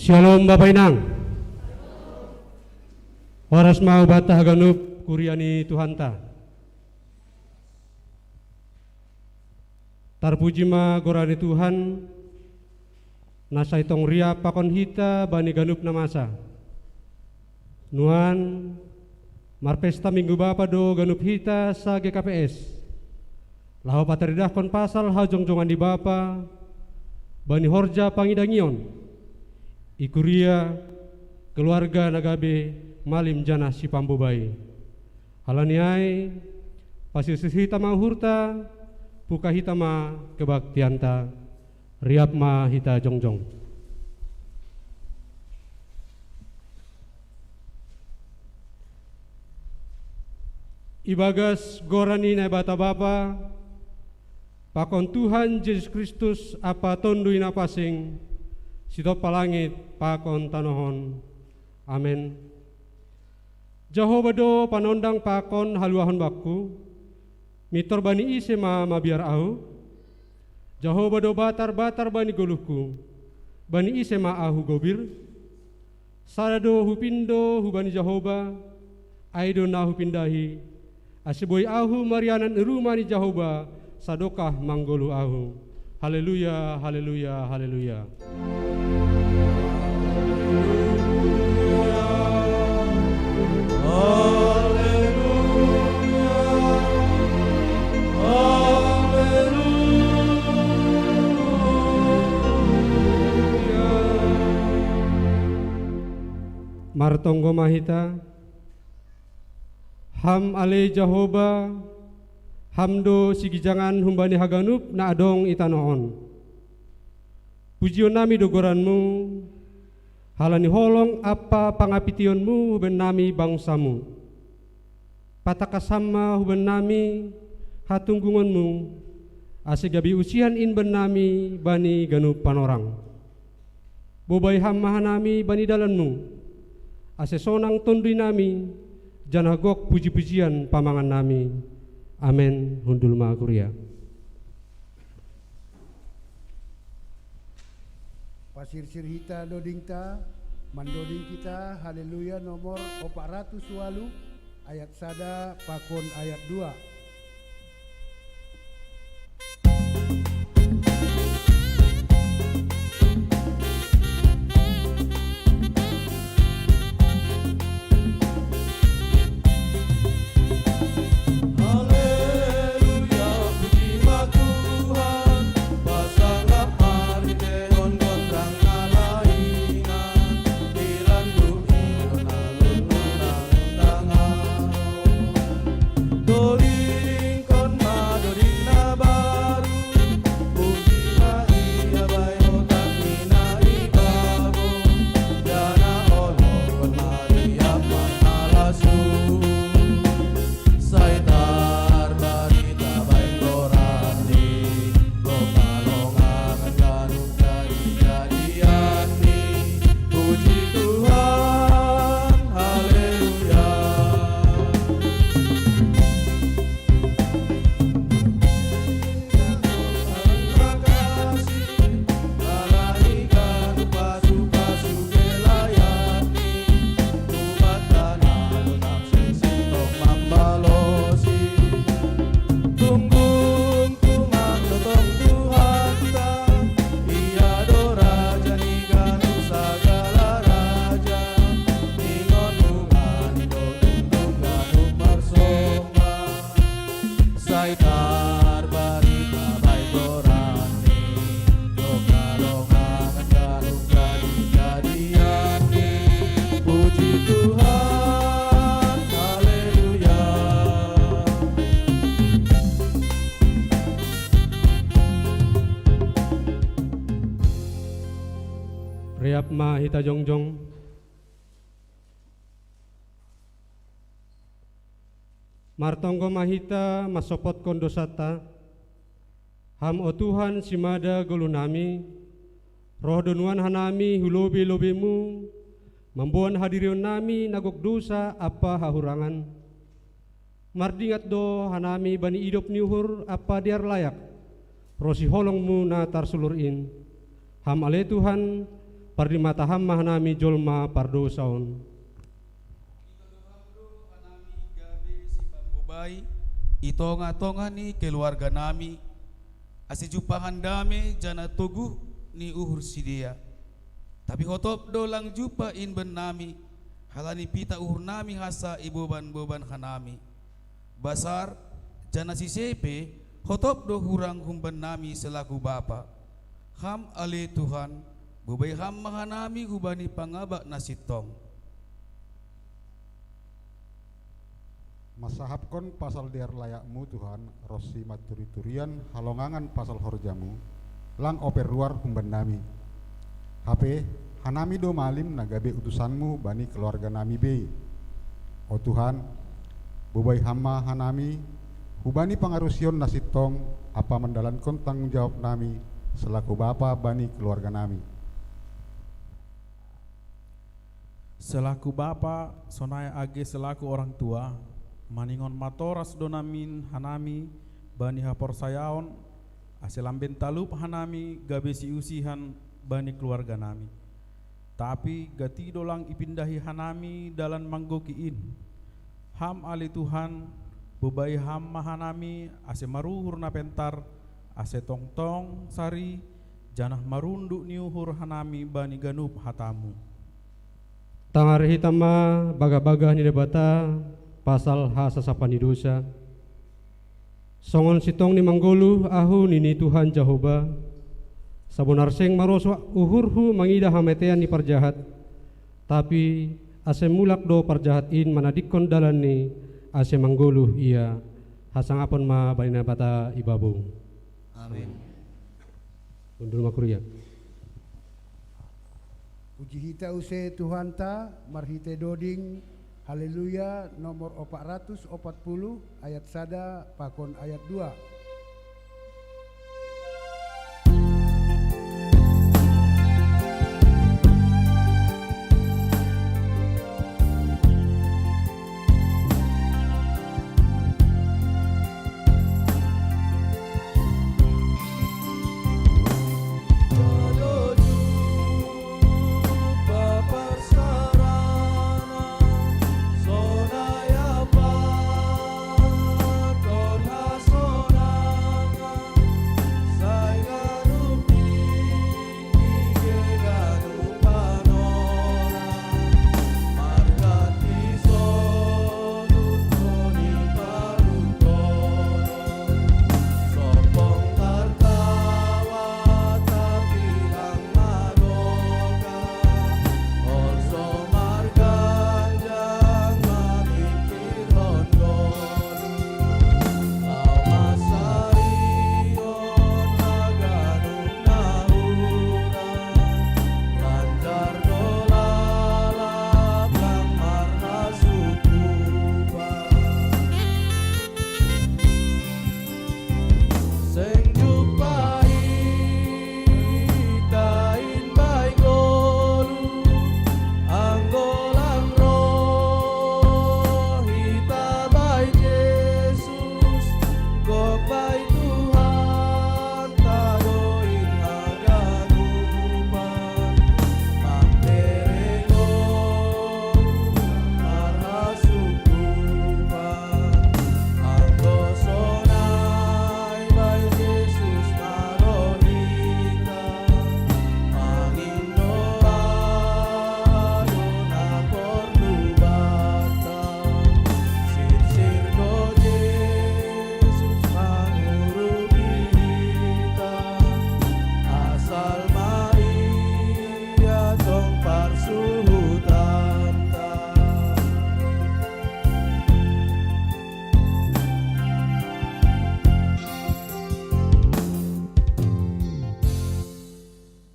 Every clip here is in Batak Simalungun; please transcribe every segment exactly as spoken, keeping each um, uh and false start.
Shalom Bapa Inang. Horas ma hubanta haganup kuria ni Tuhanta. Tarpuji ma goran ni Tuhan, na sai tong riap pakon hita bani ganup na masa. Nuan, marpesta Minggu Bapa do ganup hita sa-G K P S. Laho pataridahkon pasal hajongjongan ni Bapa bani horja pangidangion i kuria, keluarga na gabe malim janah sipambobai. Halani ai, pasirsir hita ma uhurta, puka hita ma kebaktianta, riap ma hita jongjong. Ibagas goran ni Naibata Bapa, pakon Tuhan Jesus Kristus ampa Tonduy Napansing, sitompa langit pakon tanoh on. Amen. Jahowa do panondang pakon haluahon bakku, mintor bani ise ma mabiar ahu? Jahowa do batar-batar bani goluhku, bani ise ma ahu gobir? Sada do hupindo hubani Jahowa, ai do na hupindahi, ase boi ahu marianan i rumah ni Jahowa sadokah manggoluh ahu. Haleluya, haleluya, haleluya. Martonggo ma hita. Ham ale Jahowa, Ham do sigijangan humbani haganup na adong i tanoh on. Pujionnami do goranMu, halani holong ampa pangapitionMu hubannami bangsaMu. Patangkas Ham ma hubannami hatunggungonMu, ase gabe usihan in bannami bani ganup panorang. Bobai Ham ma hanami bani dalanMu, ase sonang tonduynami, janah gok puji-pujian pamangannami. Amen. Hundul ma kuria. Pasirsir hita dodingta, mandoding hita Haleluya nomor opat ratus ualuh, ayat sada pakon ayat dua. Reap ma hita jongjong. Martonggo ma hita mansompotkon dousanta. Ham o Tuhan simada goluhnami, roh do nuan hanami hu lobei-lobeiMu, mamboan hadirionnami na gok dousa ampa hahurangan. Mardingat do hanami bani idop ni uhur ampa dear layak, ronsi holongMu na tarsulur in. Ham ale Tuhan, Pardimataham ma hanami jolma pardosa on. Itodoham do hanami gabe sipambobai i tonga-tonga ni keluarga nami, ase jumpahan dame jana toguh ni uhur sidea. Tapi hotop do lang jumpa in bannami, halani pita uhur nami hansa iboban-boban hanami. Basar, jana sise pe, hotop do hurang humbannami selaku bapa. Ham ale Tuhan, bobai Ham ma hanami hubani pangabak na sintong. Mansahapkon pasal dear layakMu Tuhan, ronsi manturi-turian halongangan pasal horjaMu, lang ope ruar humbannami. Hape, hanami do malim na gabe utusanMu bani keluarga nami be. O Tuhan, bobai Ham ma hanami, hubani pangarusion na sintong ampa mandalankon tanggung jawab nami selaku bapa bani keluarga nami. Selaku bapa, sonai age selaku orang tua, maningon matoras do namin hanami bani haporsayaon, ase lamben talup hanami gabe siusihan bani keluarga nami. Tapi gati do lang ipindahi hanami dalan manggoki in. Ham ale Tuhan, bobai Ham ma hanami ase maruhur na pentar, ase tongtong sari, janah marunduk ni uhur hanami bani ganup hataMu. Tangar hita ma bagah-bagah ni Naibata pasal hasasapan ni dousa. Songon sintong ni manggoluh ahu nini Tuhan Jahowa, sabonar seng marosuh uhurhu mangidah hamatean ni parjahat, tapi ase mulak do parjahat in manadingkon dalanni, ase manggoluh ia. Hasangapon ma bani Naibata i babou. Amin. Hundul ma kuria. Puji hita use Tuhanta marhite doding Haleluya nomor opat ratus opat puluh ayat sada pakon ayat dua.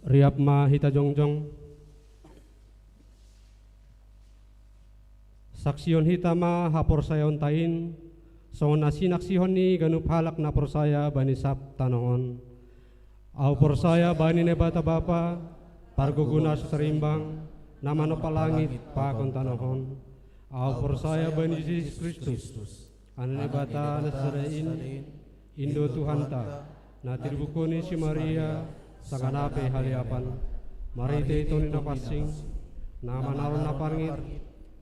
Riap ma hita jongjong. Saksihon hita ma haporsayaonta in, songon na sinaksihon ni ganup halak na porsaya bani sab tanoh on. Ahu porsaya bani Naibata Bapa, pargogona so tarimbang, na manompa langit pakon tanoh on. Ahu porsaya bani Jesus Kristus, Anak ni Naibata na sasada in, in do Tuhanta, na tinumbuhkon ni si Maria, sanganape haleapan. Marhitei Tonduy Napansing, na manaron na parngit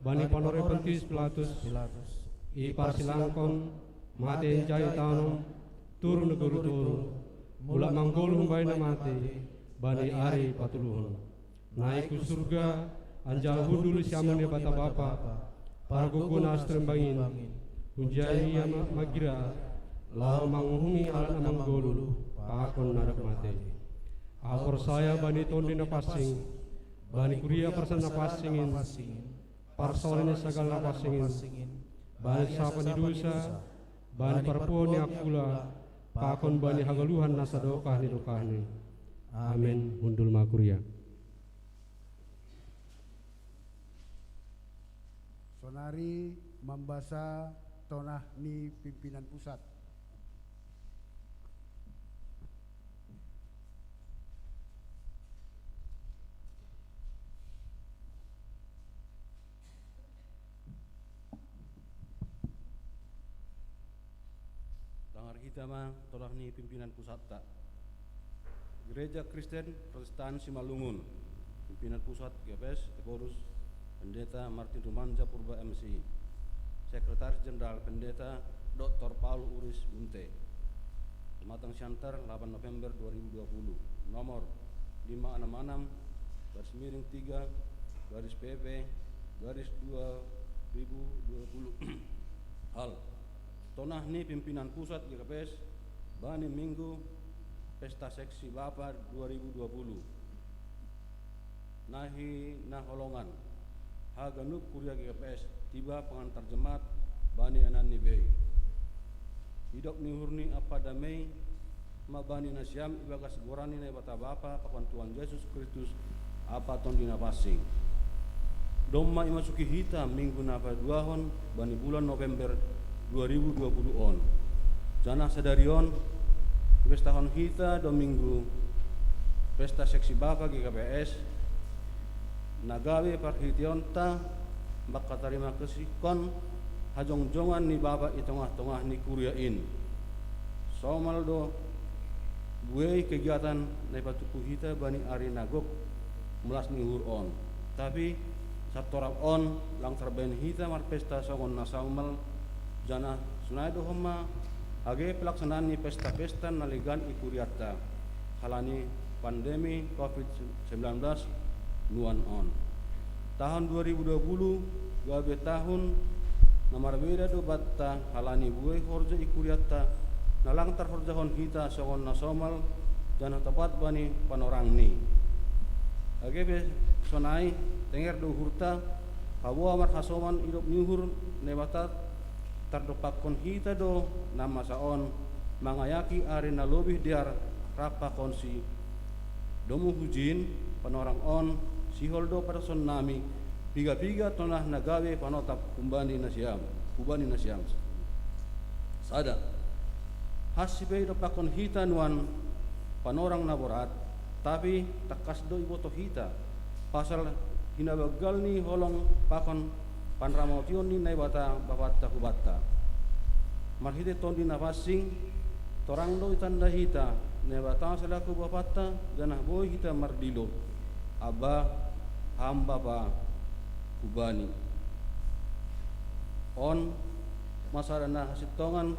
bani panorang ni Pontius Pilatus, iparsilangkon, mate, jai itanom, turun nagori toruh, mulak manggoluh humbani na mate bani ari patoluhon. Naik hu surga, anjaha hundul siamun ni Naibata Bapa, pargogoh na sitarimbang in, hunjai Ia ma-, magira, laho manguhumi halak na manggoluh pakon na dob mate. Ahu porsaya bani Tonduy Napansing, bani kuria parsaoran na pansing in, parsaoran ni sagala na pansing in, bani sasapan ni dosa, bani parpuho ni angkula, pakon bani hagoluhan na sadokah ni dokahni. Amen. Hundul ma kuria. Sonari mambasa tonah ni pimpinan pusat. Tangar hita ma tonah ni pimpinan pusatta. Gereja Kristen Protestan Simalungun, pimpinan pusat G P S Ephorus, Pendeta Martin Rumanja Purba M Si, Sekretaris Jenderal Pendeta Doktor Paul Uris Munte. Pematang Siantar, delapan November dua ribu dua puluh, nomor lima enam enam garis miring tiga garis P P garis dua ribu dua puluh. Hal: Tonah ni pimpinan pusat G K P S bani Minggu Pesta Seksi Bapa dua ribu dua puluh. Nahi na holongan, haganup kuria G K P S tiba pangantar jemaat bani anak ni bei. Idop ni uhur ni ampa dame ma bani nasiam ibagas goran ni Naibata Bapa pakon Tuhan Jesus Kristus ampa Tonduy Napansing. Domma imasuki hita minggu na paduahon bani bulan November dua ribu dua puluh on. Janah sadari on, ipestahon hita do minggu Pesta Seksi Bapa G K P S, na gabe parhiteionta mangkatarima kasihkon hajongjongan ni Bapa i tongah-tongah ni kuria in. Somal do buei kegiatan na ipatumpu hita bani ari na gok melas ni uhur on. Tapi, satorop on lang tarbahen hita marpesta songon na somal, janah sonai do homa age pelaksanaan ni pesta-pesta na legan i kurianta, halani pandemi covid sembilan belas nuan on. Tahun dua ribu dua puluh gabe tahun na marbeda do banta halani buei horja i kurianta na lang tarhorjahon hita songon na somal, janah topat bani panorangni. Age pe sonai, tenger do uhurta, paboa marhasoman idop ni uhur Naibata tardompakkon hita do na masa on mangayaki ari na lobih dear rap pakonsi. Domu hujin, panorang on sihol do padoshonnami piga-piga tonah na gabe panotap humbani nasiam, hubani nasiam. Sada. Hansi pe idompakkon hita nuan panorang na borat, tapi tangkas do ibotoh hita pasal hinabanggal ni holong pakon panramotion ni Naibata Bapanta hubanta. Marhite Tonduy Napansing, torang do itanda hita Naibata selaku Bapanta, janah boi hita mardilo, Abba, Ham Bapa, hubani. On ma sada na hasintongan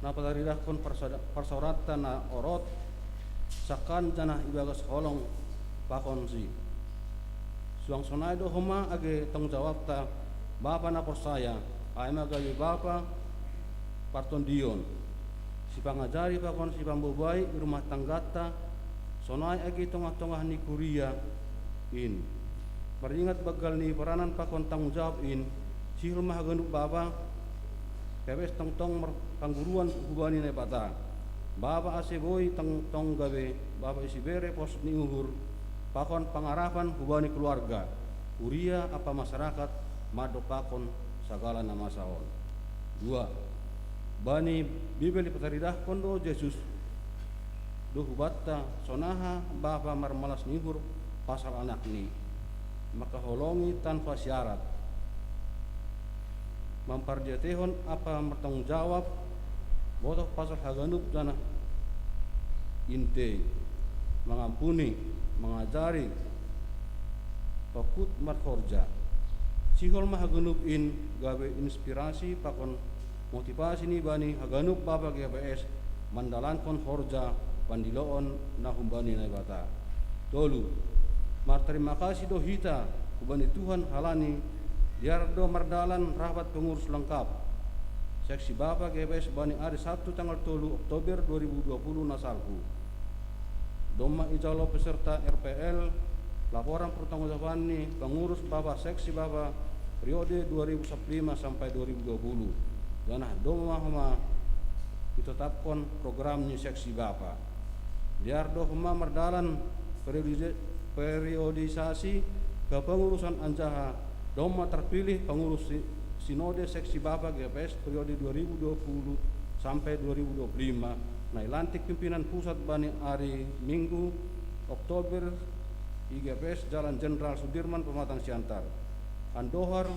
na pataridahkon parsada-, parsaoranta na orot, sangkan janah ibagas holong pakonsi. Suang sonai do homa age tanggung jawabta bapa na porsaya, ai ma gabe bapa partondion, sipangajari pakon sipambobai i rumah tangganta, sonai age tongah-tongah ni kuria in. Maringat banggal ni paranan pakon tanggung jawab in, sihol ma haganup bapa, pepes tongtong marpangguruan hubani Naibata. Bapa ase boi tongtong gabe bapa isi bere pos ni uhur, pakon pangarapan hubani keluarga, kuria ampa masyarakat mandompakkon sagala na masa on. Dua. Bani Bibel ipataridahkon do Jesus do hubanta sonaha bapa marmalas ni uhur pasal anakni, mangkaholongi tanpa syarat, mampardiatehon ampa martanggung jawab, botoh pasal haganup janah intei, mangampuni, mangajari, Tokut marhorja. Sihol ma haganup in gabe inspirasi pakon motivasi ni bani haganup bapa G P S mandalankon horja pandiloon na humbani Naibata. Tolu, martarima kasih do hita hubani Tuhan halani dear do mardalan rapat pengurus lengkap seksi bapa G P S bani ari Sabtu tanggal tolu Oktober dua ribu dua puluh na salpu. Domma ijalo peserta R P L laporan pertanggungjawaban ni pengurus bapa seksi bapa periode dua ribu lima sampai dua ribu dua puluh. Janah domma homa itetapkon program ni seksi bapa. Dear do homa mardalan periodisa-, periodisasi kepengurusan anjaha domma terpilih pengurus si-, sinode seksi bapa G P S periode dua ribu dua puluh sampai dua ribu dua puluh lima, na ilantik pimpinan pusat bani ari Minggu, Oktober, i G P S Jalan Jenderal Sudirman, Pematang Siantar. Andohar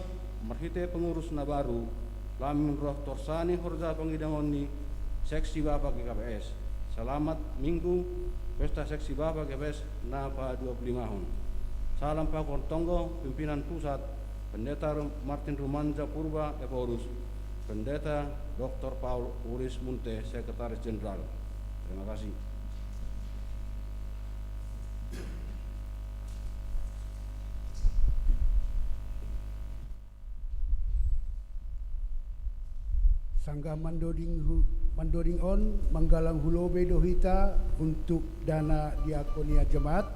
marhite pengurus na baru, lamin roh torsani horja pangidangon ni seksi bapa G K P S. Selamat Minggu, pesta seksi bapa G P S na padua puluh limahon. Salam pakon tonggo pimpinan pusat, Pendeta Ru-, Martin Rumanja Purba Ephorus, Pendeta Doktor Paul Uris Munte, Sekretaris Jenderal. Terima kasih. Sanggah mandoding hu-, mandoding on, manggalang hu lobei do hita untuk dana diakonia jemaat,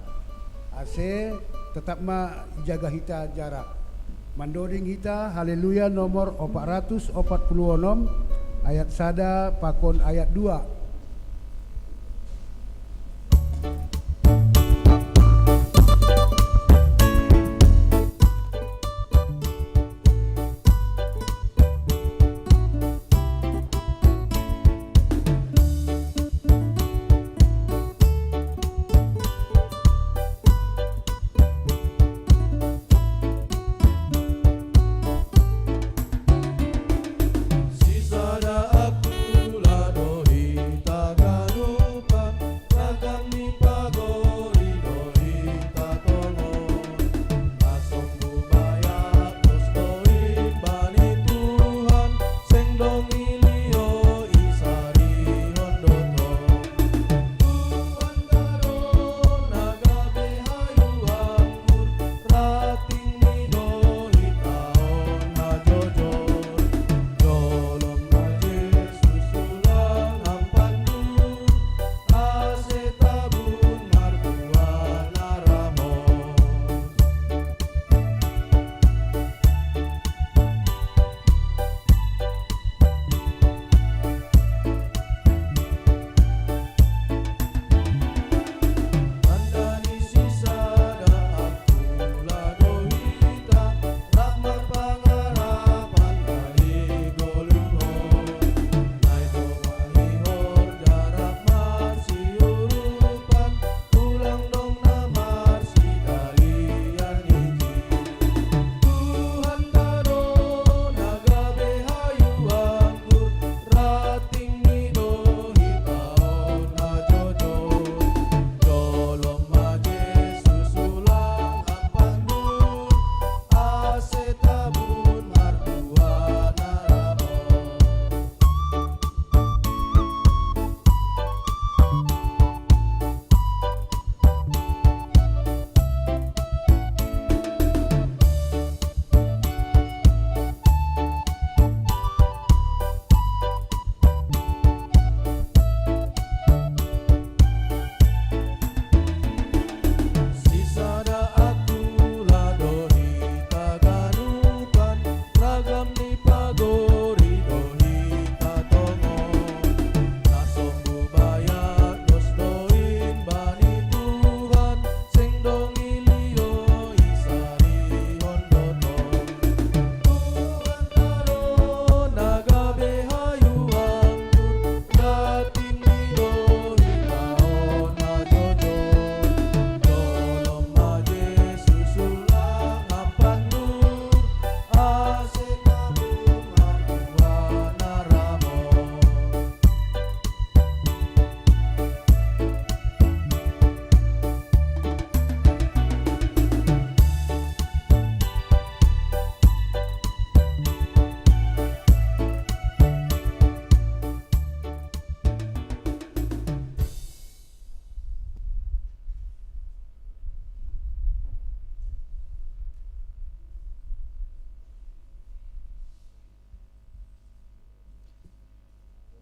ase tetap ma ijaga hita jarak. Mandoding hita Haleluya nomor opat ratus opat puluh onom, ayat sada pakon ayat dua. Sisada apula dohi.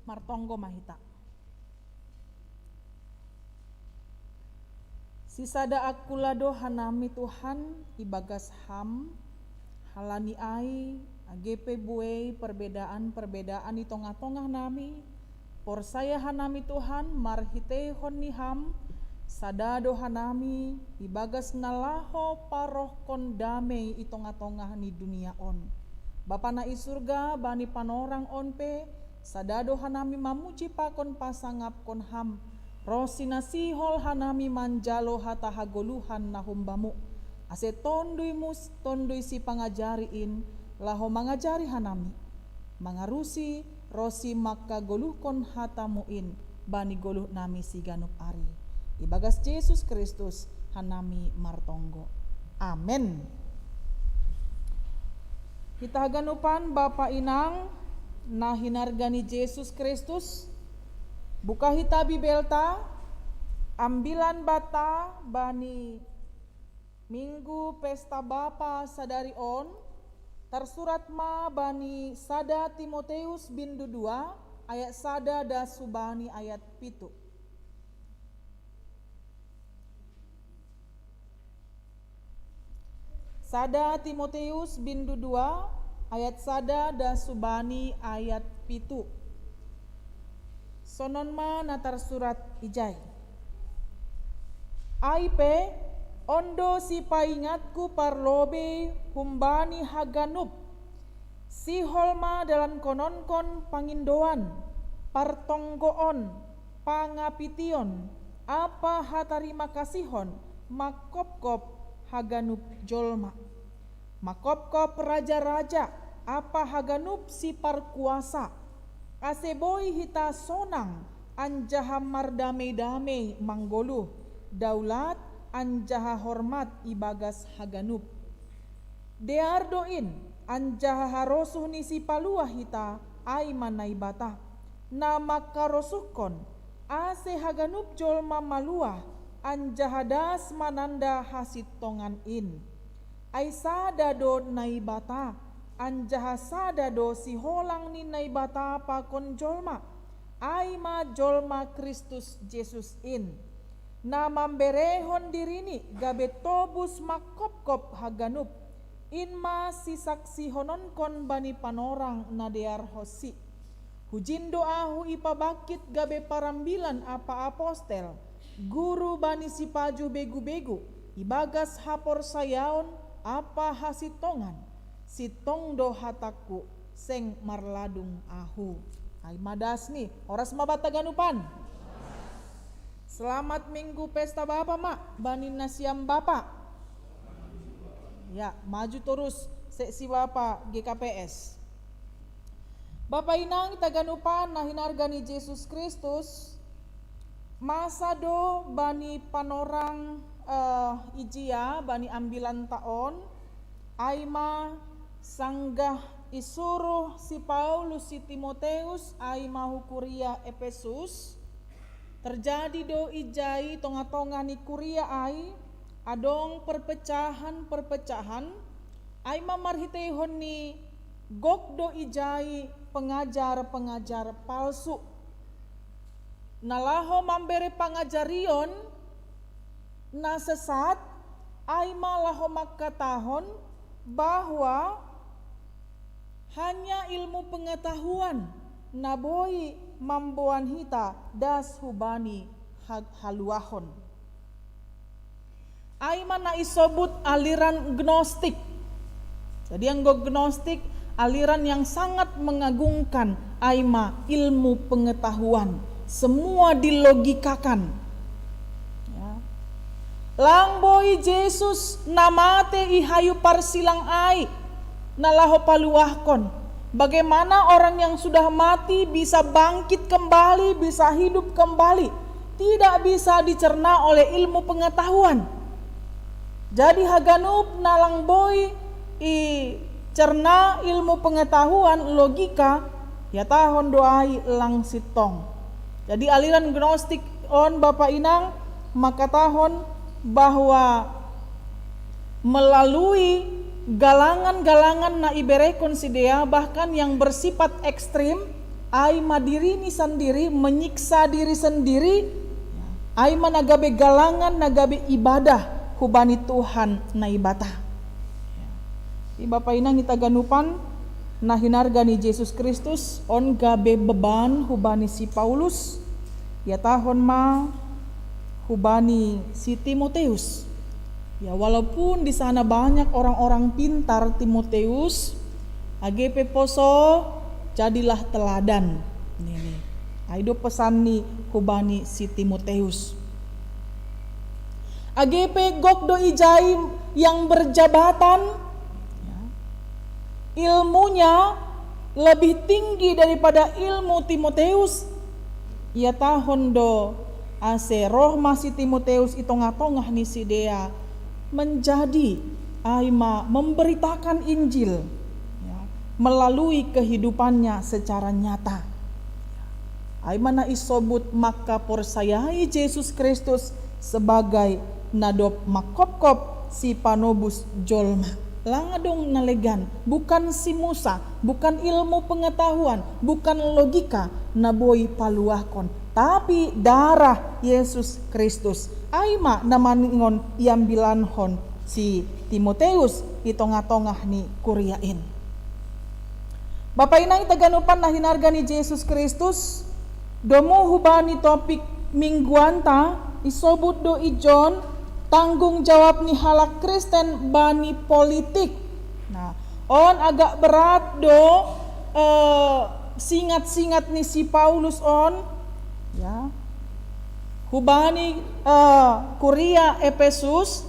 Martonggo ma hita. Sisada akula do hanami Tuhan ibagas HAM, halani ai age pe buei perbedaan-perbedaan i tongah-tongah nami, porsaya hanami Tuhan marhiteihon ni HAM, sada do hanami ibagas na laho parohkon damei i tongah-tongah ni dunia on. Bapa na i surga, bani panorang on pe, sada do hanami mamuji pakon pasangapkon HAM, ronsi na sihol hanami manjalo hata hagoluhan na humbamu, ase tonduymu, tonduy sipangajari in, laho mangajari hanami, mangarusi ronsi mangkagoluhkon hatamu in bani goluh nami siganup ari. Ibagas Jesus Kristus hanami martonggo. Amen. Hita haganupan bapa inang na hinarga ni Jesus Kristus, buka hita Bibelta, ambilan banta bani Minggu Pesta Bapa sadari on, tarsurat ma bani sada Timoteus bindu dua ayat sada das hubani ayat pitu. Sada Timoteus bindu dua ayat sada das hubani ayat pitu. Sonon ma na tarsurat ijai. Ai pe, on do sipaingatku parlobei humbani haganup. Sihol ma dalankononkon pangindoan, partonggoon, pangapition, ampa hatarima kasihon, mangkopkop haganup jolma. Mangkopkop raja-raja, ampa haganup siparkuasa, ase boi hita sonang anjaha mardamei-damei manggoluh, daulat anjaha hormat ibagas haganup. Dear do in, anjaha harosuh ni Sipaluah hita, ai ma Naibata, na mangkarosuhkon, ase haganup jolma maluah, anjaha das mananda hasintongan in. Ai sada do Naibata, anjaha sada do siholang ni Naibata pakon jolma, ai ma jolma Kristus Jesus in, na mamberehon dirini gabe tobus mangkopkop haganup, in ma sisaksihononkon bani panorang na dearhonsi. Hujin do ahu ipabangkit gabe parambilan ampa apostel, guru bani sipajuh begu-begu, ibagas haporsayaon ampa hasintongan, sintong do hatangku, seng marladung ahu. Ai ma dasni, horas ma banta haganupan. Selamat Minggu Pesta Bapa ma bani nasiam bapa. Ya, maju torus seksi bapa G K P S. Bapa inang hita haganupan na hinarga ni Jesus Kristus, masa do bani panorang, eh, ijia, bani ambilanta on, ai ma sanggah isuruh si Paulus si Timoteus, ai ma hu kuria Epesus, terjadi do ijai tongah-tongah ni kuria ai, adong perpecahan-perpecahan, ai ma marhiteihon ni gok do ijai pengajar-pengajar palsu. Na laho mambere pangajarion na sesat, ai ma laho mangkatahon bahwa hanya ilmu pengetahuan na boi mamboan hita das hubani ha-, haluahon. Ai ma na isobut aliran gnostik. Jadi anggo gnostik, aliran yang sangat mengagungkan, ai ma ilmu pengetahuan. Semua dilogikakan. Ya. Lang boi Jesus na mate i hayu parsilang ai, na laho paluahkon. Bagaimana orang yang sudah mati bisa bangkit kembali, bisa hidup kembali? Tidak bisa dicerna oleh ilmu pengetahuan. Jadi haganup na lang boi icerna ilmu pengetahuan, logika, ihatahon do ai lang sintong. Jadi aliran gnostik on bapa inang mangkatahon bahwa melalui galangan-galangan na iberehon sidea, bahkan yang bersifat ekstrim, Ai ma dirini sandiri, menyiksa diri sandiri, ai ma na gabe galangan, na gabe ibadah hubani Tuhan Naibata. Jadi bapa inang ita ganupan, na hinarga ni Jesus Kristus, on gabe beban hubani si Paulus, iatahon ma hubani si Timoteus. Ya, walaupun di sana banyak orang-orang pintar, Timoteus, age pe poso, jadilah teladan. Nini. Ai do pesan ni hubani si Timoteus. Age pe gok do ijai yang berjabatan, ya, ilmunya lebih tinggi daripada ilmu Timoteus, iatahon do ase roh ma si Timoteus i tongah-tongah ni sidea menjadi ai ma memberitakan Injil, ya, melalui kehidupannya secara nyata. Ai ma na isobut maka porsayai Jesus Kristus sebagai na dob mangkopkop si panobus jolma. Lang adong na legan, bukan si Musa, bukan ilmu pengetahuan, bukan logika na boi paluahkon, tapi darah Yesus Kristus. Ai ma na maningon iambilankon si Timoteus i tongah-tongah ni kuria in. Bapa inang ita ganupan na hinarga ni Jesus Kristus, domu hubani topik mingguanta, isobut do i jon tanggung jawab ni halak Kristen bani politik. Nah, on agak berat do, eh, singat-singat ni si Paulus on, ya. Hubani, eh, kuria Efesus,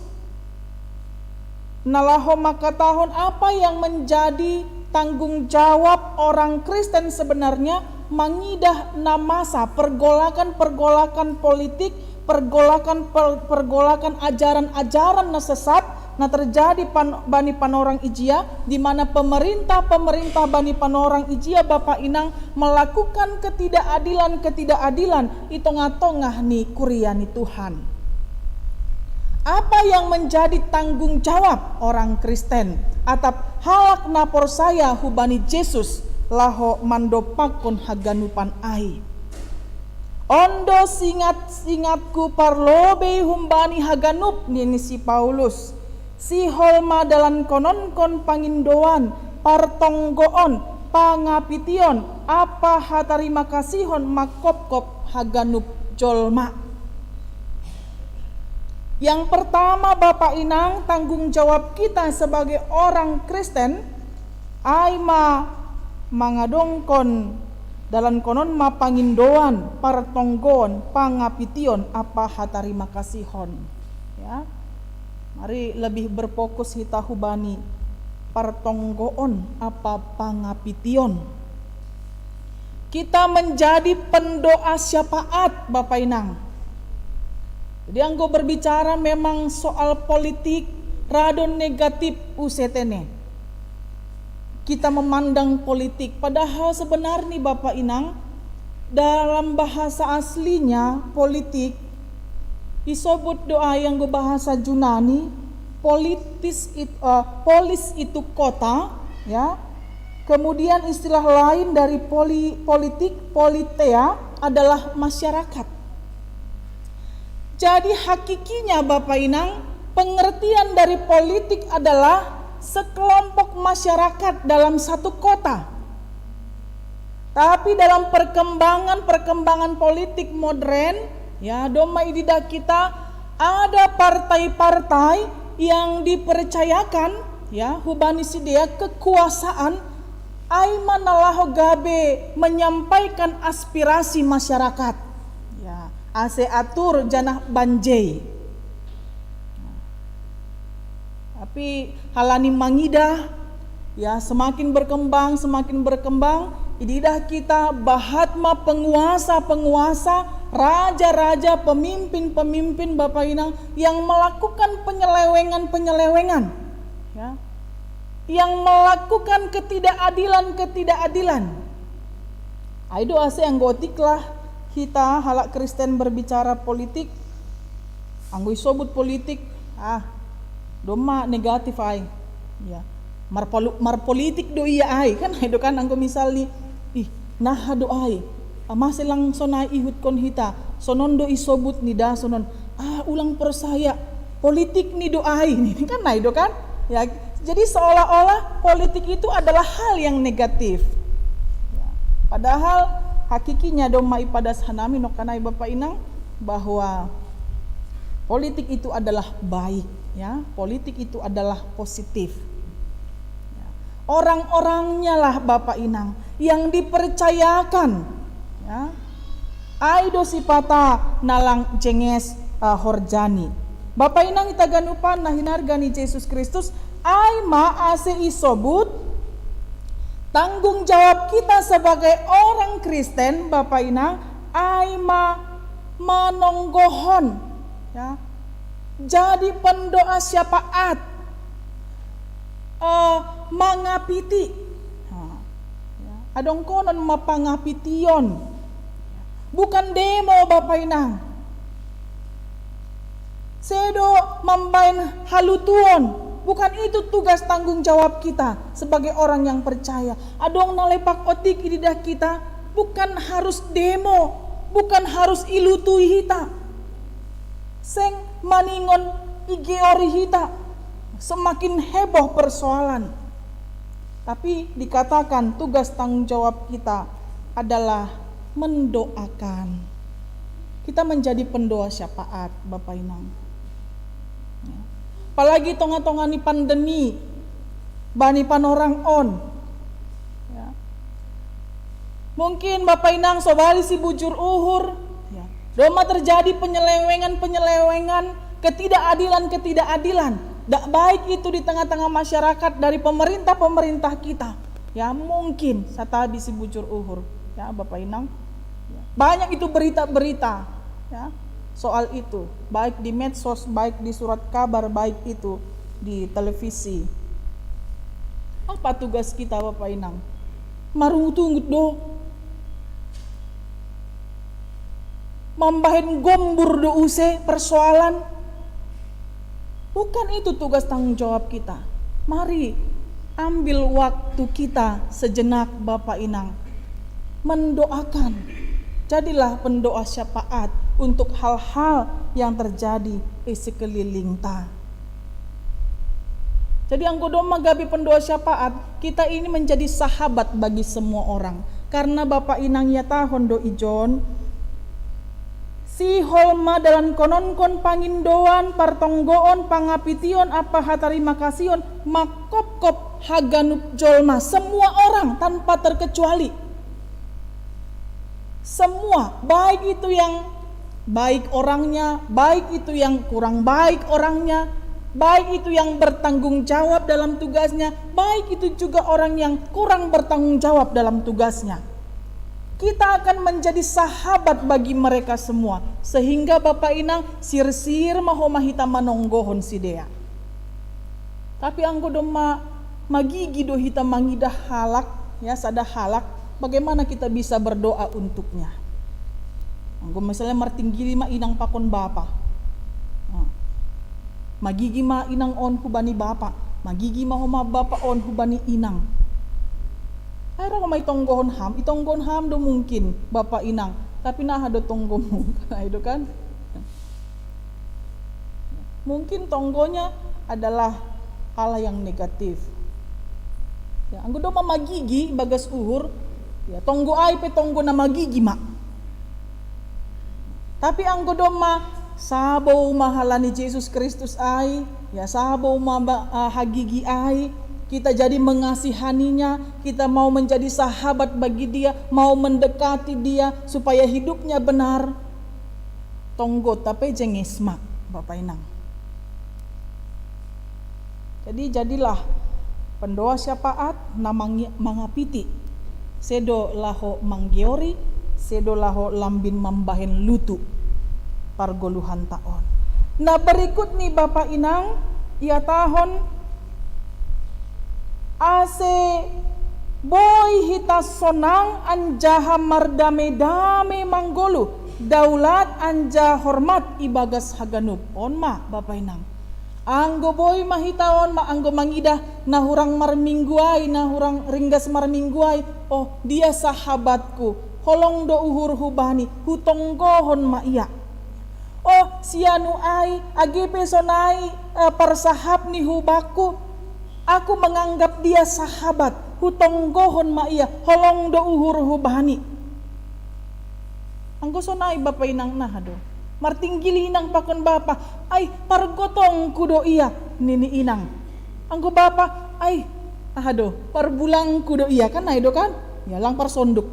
na laho mangkatahon apa yang menjadi tanggung jawab orang Kristen sebenarnya mangidah na masa pergolakan-pergolakan politik, pergolakan per-, pergolakan ajaran-ajaran na sesat, na terjadi pan-, bani panorang ijia, di mana pemerintah-pemerintah bani panorang ijia, bapa inang, melakukan ketidakadilan-ketidakadilan i tongah-tongah ni kuria ni Tuhan. Apa yang menjadi tanggung jawab orang Kristen atap halak na porsaya hubani Jesus laho mandompakkon haganupan ai? On do singat-singatku parlobei humbani haganup, nini si Paulus. Sihol ma dalankononkon pangindoan, partonggoon, pangapition, ampa hatarima kasihon mangkopkop haganup jolma. Yang pertama, bapa inang, tanggung jawab kita sebagai orang Kristen, ai ma mangadongkon dalankonon ma pangindoan, partonggoon, pangapition, ampa hatarima kasihon. Ya. Mari lebih berfokus hita hubani partonggoon ampa pangapition. Kita menjadi pendoa syafaat, bapa inang. Jadi anggo berbicara memang soal politik, ra do negatif use tene. Kita memandang politik, padahal sebenarnya bapa inang, dalam bahasa aslinya politik isobut do ai anggo bahasa Junani, politis it-, eh, polis itu kota, ya. Kemudian istilah lain dari poli-, politik, politeia, adalah masyarakat. Jadi hakikinya, bapa inang, pengertian dari politik adalah sekelompok masyarakat dalam satu kota. Tapi dalam perkembangan-perkembangan politik modern, ya, domma ididah kita, ada partai-partai yang dipercayakan, ya, hubani sidea kekuasaan, ai ma na laho gabe menyampaikan aspirasi masyarakat. Ya, ase atur janah banjei. Tapi halani mangidah, ya, semakin berkembang, semakin berkembang, ididah kita bahat ma penguasa-penguasa, raja-raja, pemimpin-pemimpin, bapa inang, yang melakukan penyelewengan-penyelewengan, ya, yang melakukan ketidakadilan-ketidakadilan. Ai do ase anggo otik lah hita halak Kristen berbicara politik, anggo isobut politik, ah, domma negatif ai. Ya. Marpolu-, marpolitik do ia ai, kan? Ai do kan anggo misal ni, ih, Naha do ai, ah, mase lang sonai ihutkon hita, sonon do isobut ni da sonon, ah, ulang percaya, politik ni do ai, ini kan nai do kan? Ya, jadi seolah-olah politik itu adalah hal yang negatif. Ya. Padahal hakikinya do ma ipadas hanami no kanai Bapak Inang bahwa politik itu adalah baik, ya. Politik itu adalah positif. Ya. Orang-orangnya lah Bapak Inang yang dipercayakan, ya. Ai do sipata nalang jenges, eh, horjani. Bapak Inang ita ganupan na hinarga ni Jesus Kristus, ai ma ase isobut tanggung jawab kita sebagai orang Kristen, Bapak Inang, ai ma manonggohon, ya. Jadi pendoa syafaat, eh, mangapiti. Ha, ya. Adong konon mapangapition. Bukan demo, Bapak Inang. Sedo mambaen halutuon. Bukan itu tugas tanggung jawab kita sebagai orang yang percaya. Adong na lepak otik ididah kita, bukan harus demo, bukan harus ilutui hita. Seng maningon igeori hita, semakin heboh persoalan. Tapi dikatakan tugas tanggung jawab kita adalah mendoakan. Kita menjadi pendoa syafaat, Bapak Inang. Ya. Apalagi tonga-tonga ni pandemi, bani panorang on. Ya. Mungkin Bapak Inang sobari si bujur uhur, ya. Doma terjadi penyelewengan-penyelewengan, ketidakadilan-ketidakadilan. Dak baik itu di tengah-tengah masyarakat dari pemerintah-pemerintah kita. Ya, mungkin satabi si bujur uhur, ya, Bapak Inang. Ya. Banyak itu berita-berita, ya, soal itu, baik di medsos, baik di surat kabar, baik itu di televisi. Apa tugas kita, Bapak Inang? Marungut-ungut do. Mambahen gombur do use persoalan. Bukan itu tugas tanggung jawab kita. Mari ambil waktu kita sejenak, Bapak Inang. Mendoakan. Jadilah pendoa syafaat untuk hal-hal yang terjadi di sekeliling ta. Jadi anggo domma gabe pendoa syafaat, kita ini menjadi sahabat bagi semua orang. Karena Bapak Inang iatahon do ijon, sihol ma dalankononkon pangindoan, partonggoon, pangapition, ampa hatarima kasion, mangkopkop haganup jolma, semua orang tanpa terkecuali. Semua, baik itu yang baik orangnya, baik itu yang kurang baik orangnya, baik itu yang bertanggung jawab dalam tugasnya, baik itu juga orang yang kurang bertanggung jawab dalam tugasnya. Kita akan menjadi sahabat bagi mereka semua, sehingga Bapak Inang sirsir ma homa hita manonggohon sidea. Tapi anggo domma magigi do hita mangidah halak, ya, sada halak, bagaimana kita bisa berdoa untuknya? Anggo misalnya martinggili ma inang pakon bapa. Hmm. Magigi ma inang on hubani bapa, magigi ma homa bapa on hubani inang. Ai ro homa itonggohon ham, itonggohon ham do mungkin bapa inang, tapi naha do tonggomu, kan ai do kan? Mungkin tonggonya adalah hal yang negatif. Ya, anggo domma magigi bagas uhur, ya, tonggo ai pe tonggo na magigi ma. Tapi anggo domma sabo ma halani Jesus Kristus ai, ya, sabo ma ba-, ah, hagigi ai, kita jadi mengasihaninya, kita mau menjadi sahabat bagi dia, mau mendekati dia supaya hidupnya benar. Tonggo ta pe jenges ma, Bapak Inang. Jadi jadilah pendoa syafaat na mangi-, mangapiti, sedo laho manggeori, sedo laho lambin mambahen lutu pargoluhanta on. Na berikut ni Bapak Inang, iatahon ase boi hita sonang anjaha mardame-dame manggoluh, daulat anjaha hormat ibagas haganup on ma, Bapak Inang. Anggo boi ma hita on ma anggo mangidah na hurang marminggu ai, na hurang ringgas marminggu ai, oh, dia sahabatku, holong do uhurhu bani, hutonggohon ma ia. Oh, si anu ai, age pe sonai eh, parsahapni hu bakku, aku menganggap dia sahabat, hutonggohon ma ia, holong do uhurhu bani. Anggo sonai bapa inang, naha do? Martinggil inang pakon bapa, ai pargotongku do ia, nini inang. Anggo bapa, ai aha do, parbulangku do ia, kan nai do kan? Ya, lang parsonduk,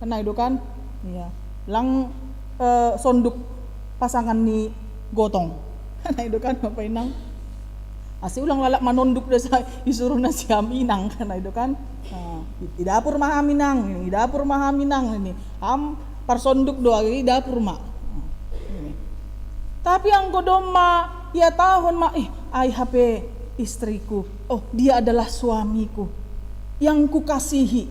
kan nai do kan? Ya, lang eh, sonduk pasangan ni gotong, kan nai do kan bapa inang? Ase ulang lalap manonduk do sa isuruh nasiam inang, kan nai do kan? Nah, i dapur ma ham inang, i dapur ma ham inang, ini ham parsonduk do age i dapur ma. Nah, ini. Tapi anggo domma iatahon ma, ih, ai hape istriku, oh, dia adalah suamiku yang kukasihi.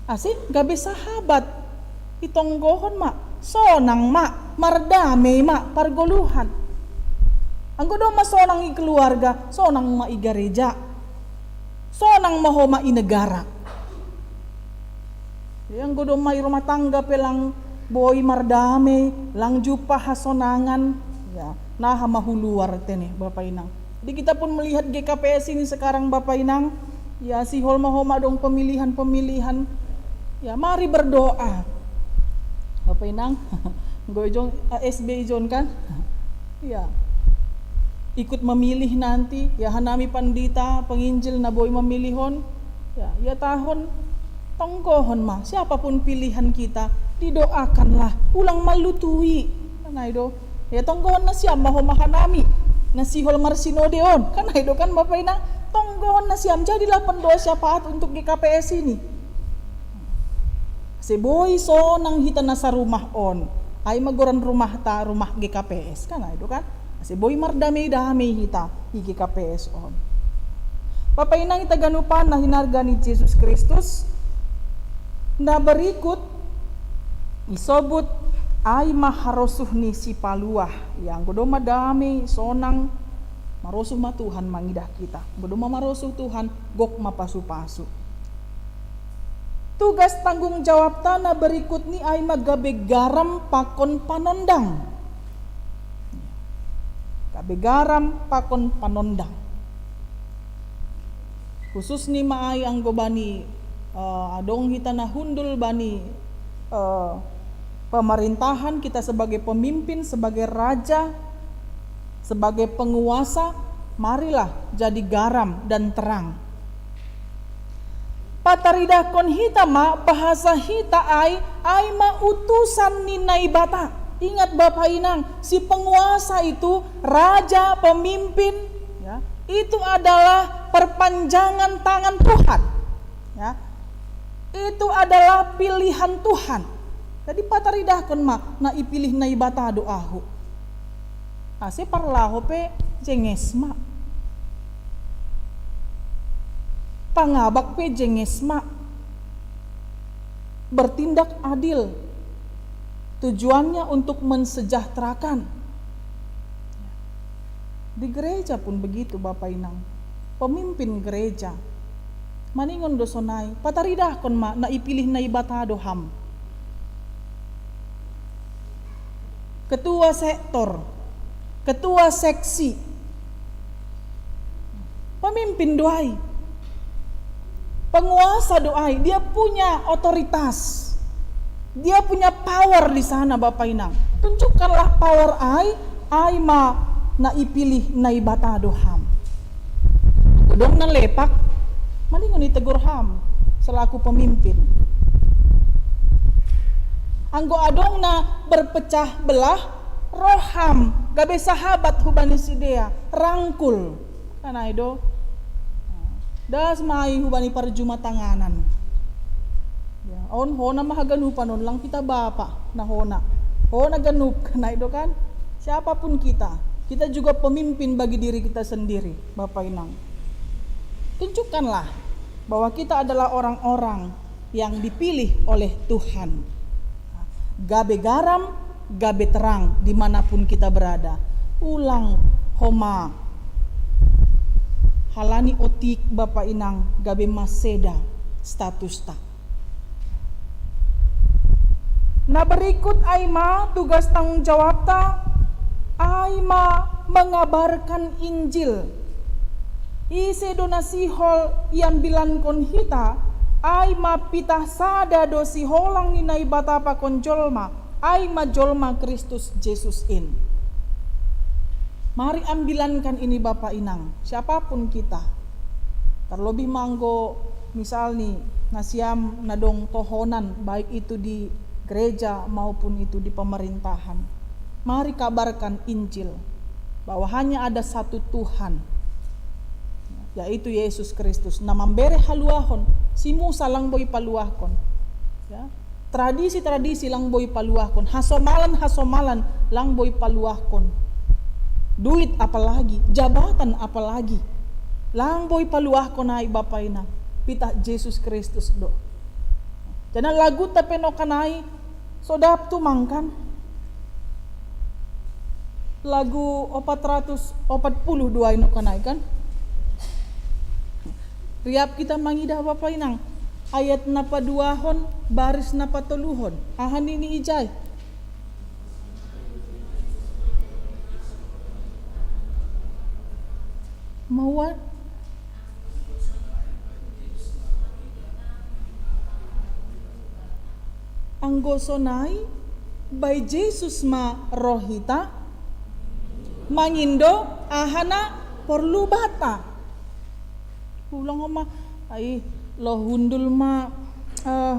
Ase gabe sahabat, itonggohon ma, sonang ma, mardamei ma pargoluhan. Anggo domma sonang i keluarga, sonang ma i gareja, sonang ma ho ma i negara. Jadi anggo domma i rumah tangga pe lang boi mardamei, lang jumpa hasonangan, ya, naha ma huluar tene bapa inang. Jadi kita pun melihat G K P S ini sekarang bapa inang, ya, sihol ma ho ma dong pemilihan-pemilihan. Ya, mari berdoa bapa inang. Gue jong eh, S B John kan? Ya, ikut memilih nanti, ya, hanami pandita penginjil na boi memilihon. Ya, iatahon, tonggohon ma, siapapun pilihan kita, didoakanlah, ulang malutui, kan nai do? Ya, tonggohon nasiam ma ho ma hanami na sihol marsinode on, kan nai do kan bapa inang? Tonggohon nasiam, jadilah pendoa syafaat untuk G K P S ini. Ase boi sonang hita na sarumah on, ai ma goran rumahta rumah G K P S, kan nai do kan? Ase boi mardamei-damei hita i G K P S on. Bapa inang ita ganupan na hinarga ni Jesus Kristus, na berikut isobut ai ma harosuh ni sipaluah. Ya, anggo domma damei, sonang, marosuh ma Tuhan mangidah kita. Anggo domma marosuh Tuhan, gok ma pasu-pasu. Tugas tanggung jawabta na berikut ni ai ma gabe garam pakon panondang. Gabe garam pakon panondang. Khusus ni ma ai anggo bani eh, adong hita na hundul bani eh, pemerintahan, kita sebagai pemimpin, sebagai raja, sebagai penguasa, marilah jadi garam dan terang. Pataridahkon hita ma bahasa hita ai, ai ma utusan ni Naibata. Ingat bapa inang, si penguasa itu, raja, pemimpin, ya, itu adalah perpanjangan tangan Tuhan. Ya. Itu adalah pilihan Tuhan. Jadi pataridahkon ma na ipilih Naibata do ahu. Ase parlaho pe jenges ma. Pangabak pe jenges ma. Bertindak adil. Tujuannya untuk mensejahterakan. Di gereja pun begitu, Bapa Inang. Pemimpin gereja. Maningon do sonai, pataridahkon ma na ipilih Naibata do ham. Ketua sektor, ketua seksi, pemimpin do ai, penguasa do ai, dia punya otoritas, dia punya power di sana, Bapa Inang. Tunjukkanlah power ai, ai ma na ipilih Naibata do ham. Anggo adong na lepak, maningon itegur ham selaku pemimpin. Anggo adong na berpecah belah, ro ham gabe sahabat hubani sidea, rangkul. Kan ai do? Das ma ai hubani parjumatanganan. Ya, on hona ma haganupan on, lang hita bapa na hona. Hona ganup, kan ai do kan? Siapapun kita, kita juga pemimpin bagi diri kita sendiri, Bapa Inang. Tunjukkanlah bahwa kita adalah orang-orang yang dipilih oleh Tuhan. Gabe garam, gabe terang dimanapun kita berada. Ulang Homa halani otik bapa inang gabe maseda statusta. Nah, berikut ai ma tugas tanggung jawabta, ai ma mengabarkan Injil. Ise do na sihol iambilankon hita, ai ma pitah sada do siholang ni Naibata pakon jolma, ai ma jolma Kristus Jesus in. Mari ambilankan ini bapa inang, siapapun kita. Terlebih ma anggo misalni nasiam na dong tohonan, baik itu di gereja maupun itu di pemerintahan. Mari kabarkan Injil bahwa hanya ada satu Tuhan, yaitu Yesus Kristus. Na mambere haluahon, si Musa lang boi paluahkon. Ya. Tradisi-tradisi lang boi paluahkon, hasomalan-hasomalan lang boi paluahkon. Duit apalagi, jabatan apalagi. Lang boi paluahkon ai bapa inang, pitah Jesus Kristus do. Jadi laguta pe nokan ai, so daptu mangkan. Lagu opat ratus opat puluh dua ino kan ai kan. Riap kita mangidah bapa inang. Ayat na paduahon, baris na patoluhon. Aha nini ijai? Maua. Anggo sonai, bai Jesus ma roh hita, mangindo aha na porlu banta. Ulang oma, ai, lo hundul ma, eh,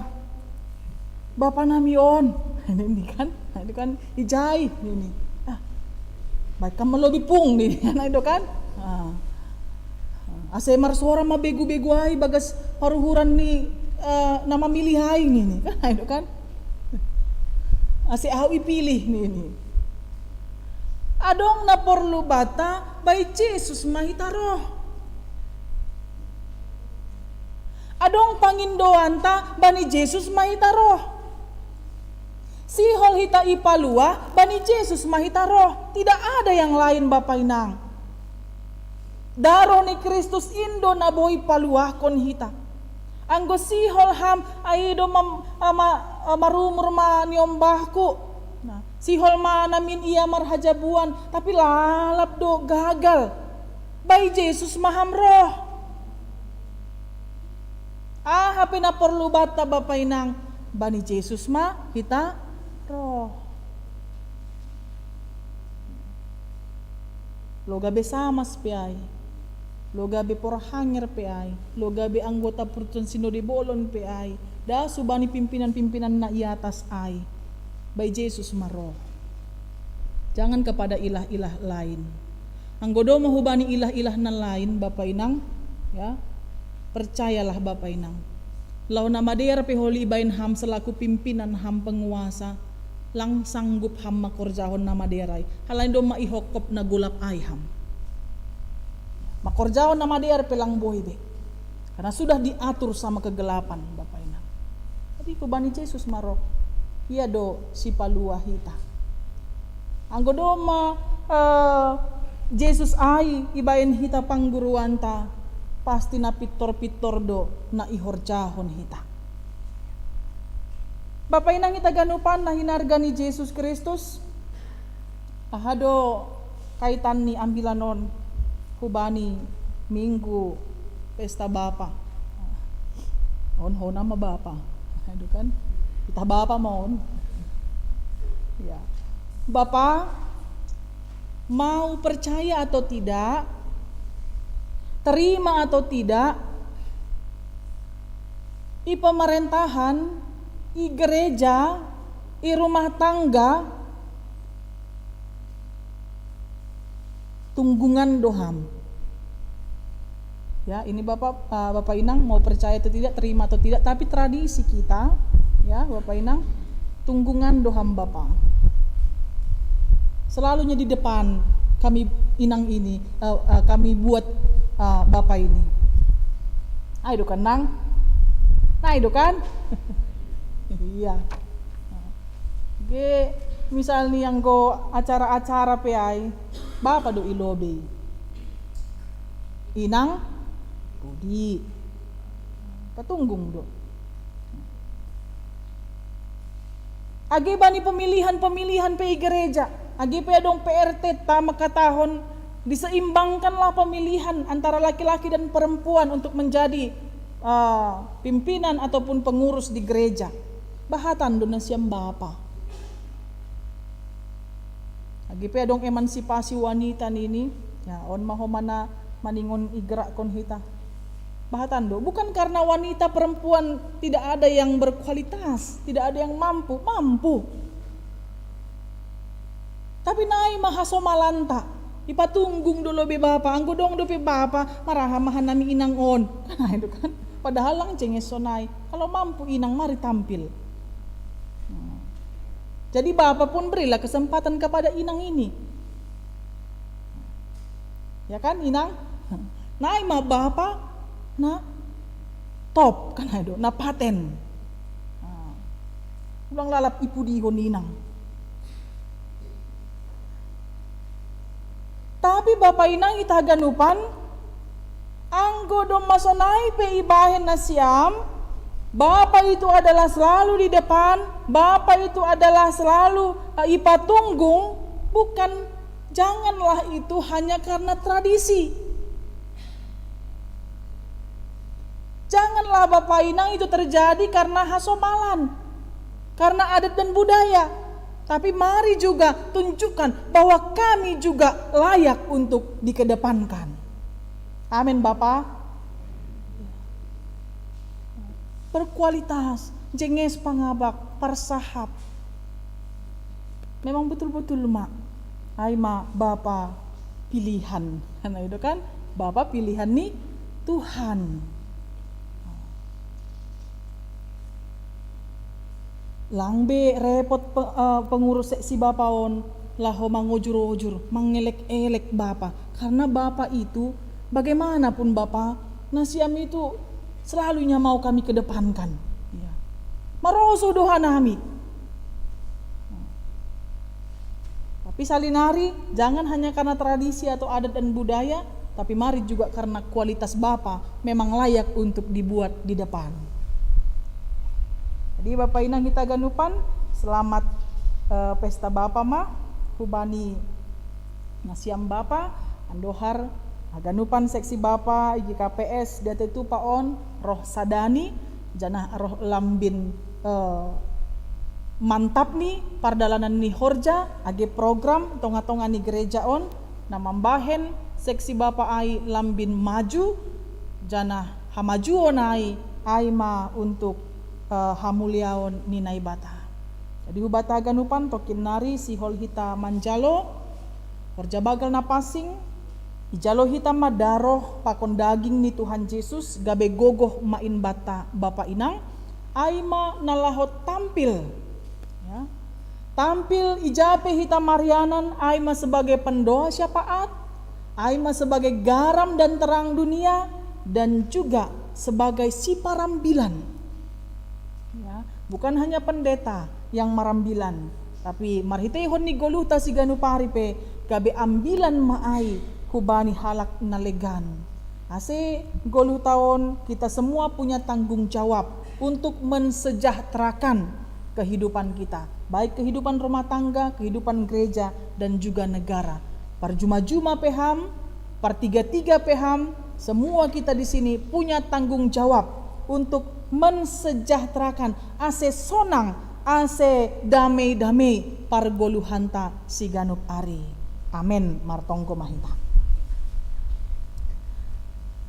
bapa nami on. Ini kan, ini kan ijai ini. Ah, baik kan melobi pung nih, kan itu kan. Ah. Ase marsuara ma begu-begu ai bagas paruhuran ni, eh, na mamilih ai nini kan, ai do kan. Ase ahu ipilih nini. Adong na porlu banta, bai Jesus ma hita roh. Adong pangindoanta, bani Jesus ma hita roh. Sihol hita ipaluah, bani Jesus ma hita roh. Tidak ada yang lain bapa inang. Daroh ni Kristus in do na boi paluahkon hita. Anggo sihol ham, ai do mam, ama, marumur ma niombahku. Nah, sihol ma namin ia marhajabuan, tapi lalap do gagal. Bai Jesus ma ham roh. Aha pe na porlu banta bapa inang, bani Jesus ma hita roh. Lo gabe samas pe ai, lo gabe porhanger pe ai, lo gabe anggota pertuan sinode bolon pe ai, da subani pimpinan-pimpinan na i atas ai, bai Jesus ma roh. Jangan kepada ilah-ilah lain. Anggo do ma hubani ilah-ilah na lain, bapa inang, ya, percayalah bapa inang. Laho na madear pe holi ibaen ham selaku pimpinan ham penguasa, lang sanggup ham makorjahon na madear ai. Halani domma ihongkop na golap ai ham. Makorjahon na madear pe lang boi be. Karena sudah diatur sama kegelapan, bapa inang. Jadi hubani Jesus ma roh. Ia do sipaluah hita. Anggo domma, eh, Jesus ai ibaen hita pangguruanta, pasti na pintor-pintor do na ihorjahon hita. Bapa inang ita ganupan na hinarga ni Jesus Kristus, aha do kaitan ni ambilan on hubani Minggu Pesta Bapa? On hona ma bapa. Aduh kan, kita bapa ma on. Ya. Bapa, mau percaya atau tidak, terima atau tidak, i pemerintahan, i gereja, i rumah tangga, tunggungan do ham. Ya, ini Bapak, eh, Bapak Inang mau percaya atau tidak, terima atau tidak, tapi tradisi kita, ya, Bapak Inang, tunggungan do ham Bapa. Selalunya di depan kami inang ini, eh, eh, kami buat, eh, Bapa ini. Ai do kan, Nang? Ai do kan? Iya. Ge, Misalnya anggo acara-acara pe ai, bapa do i lobei. Inang, budi. Patunggung do. Age bani pemilihan-pemilihan pe i gereja, age pe adong P R T ta mangkatahon, diseimbangkanlah pemilihan antara laki-laki dan perempuan untuk menjadi, eh, pimpinan ataupun pengurus di gereja. Bahatan do nasiam bapa. Age pe adong emansipasi wanita nini, ya, on ma homa na maningon igerakkon hita. Bahatan do, bukan karena wanita perempuan tidak ada yang berkualitas, tidak ada yang mampu, mampu. Tapi nai ma hasomalanta, ipatunggung do lobei bapa, anggo dong dope bapa, maraha ma hanami inang on. Kan ai do kan? Padahal lang jenges sonai. Kalau mampu inang, mari tampil. Nah. Jadi bapa pun berilah kesempatan kepada inang ini. Ya kan, inang? Nai ma bapa na top, kan ai do, na paten. Nah. Ulang lalap ipudihon inang. Tapi bapa inang ita haganupan, anggo domma sonai pe ibahen nasiam, bapa itu adalah selalu di depan, bapa itu adalah selalu, eh, ipatunggung, bukan, janganlah itu hanya karena tradisi. Janganlah bapa inang itu terjadi karena hasomalan, karena adat dan budaya. Tapi mari juga tunjukkan bahwa kami juga layak untuk dikedepankan. Amin, Bapa. Berkualitas, jenges pangabak, parsahap. Memang betul-betul ma, ai ma bapa pilihan. Kan ai do kan? Bapa pilihan ni Tuhan. Lang be repot pe-, eh, pengurus seksi bapa on laho mangojur-ojur, mangelek-elek bapa. Karena bapa itu, bagaimanapun bapa, nasiam itu selalu yang mau kami kedepankan. Ya. Maroso do hanami. Tapi salinari, jangan hanya karena tradisi atau adat dan budaya, tapi mari juga karena kualitas bapa memang layak untuk dibuat di depan. Jadi bapa inang hita haganupan, selamat, eh, pesta bapa ma, hubani nasiam bapa, andohar haganupan seksi bapa I G K P S Diatitupa on, roh sadani, janah roh lambin, eh, mantap ni pardalanan ni horja, age program tonga-tonga ni gereja on, na mambahen seksi bapa ai lambin maju, janah hamajuon ai, ai ma untuk, eh, hamuliaon ni Naibata. Jadi hubata haganupan tongkin nari sihol hita manjalo, horja banggal na pansing, ijalo hita ma daroh pakon daging ni Tuhan Jesus, gabe gogoh ma in banta bapa inang, ai ma na laho tampil. Ya. Tampil ija pe hita marianan, ai ma sebagai pendoa syafaat, ai ma sebagai garam dan terang dunia, dan juga sebagai siparambilan. Ya, bukan hanya pendeta yang marambilan, tapi marhiteihon ni goluhta siganup ari pe gabe ambilan ma ai hubani halak na legan. Ase goluhta on kita semua punya tanggung jawab untuk mensejahterakan kehidupan kita, baik kehidupan rumah tangga, kehidupan gereja, dan juga negara. Parjuma-juma pe ham, partiga-tiga pe ham, semua kita di sini punya tanggung jawab untuk mensejahterakan, ase sonang, ase damei-damei pargoluhanta siganup ari. Amen. Martonggo ma hita.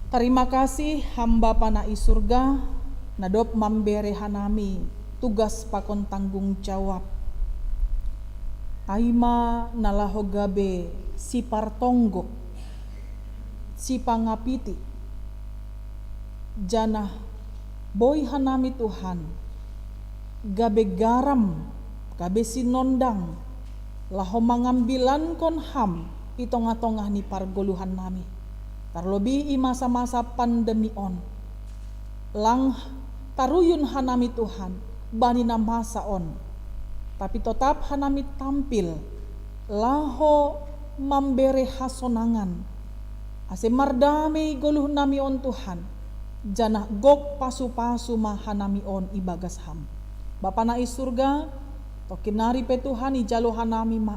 Tarima kasih ham Bapa na i surga, na dob mambere hanami tugas pakon tanggung jawab. Ai ma na laho gabe sipartonggo, sipangapiti, janah boi hanami Tuhan, gabe garam, gabe sinondang, laho mangambilankon ham i tongah-tongah ni pargoluhannami. Tarlobi i masa-masa pandemi on. Lang taruyun hanami Tuhan, bani na masa on. Tapi totap hanami tampil laho mambere hasonangan, ase mardame i goluh nami on Tuhan, janah gok pasu-pasu ma hanami on ibagas Ham. Bapa na i surga, tongkin nari pe Tuhan ijalo hanami ma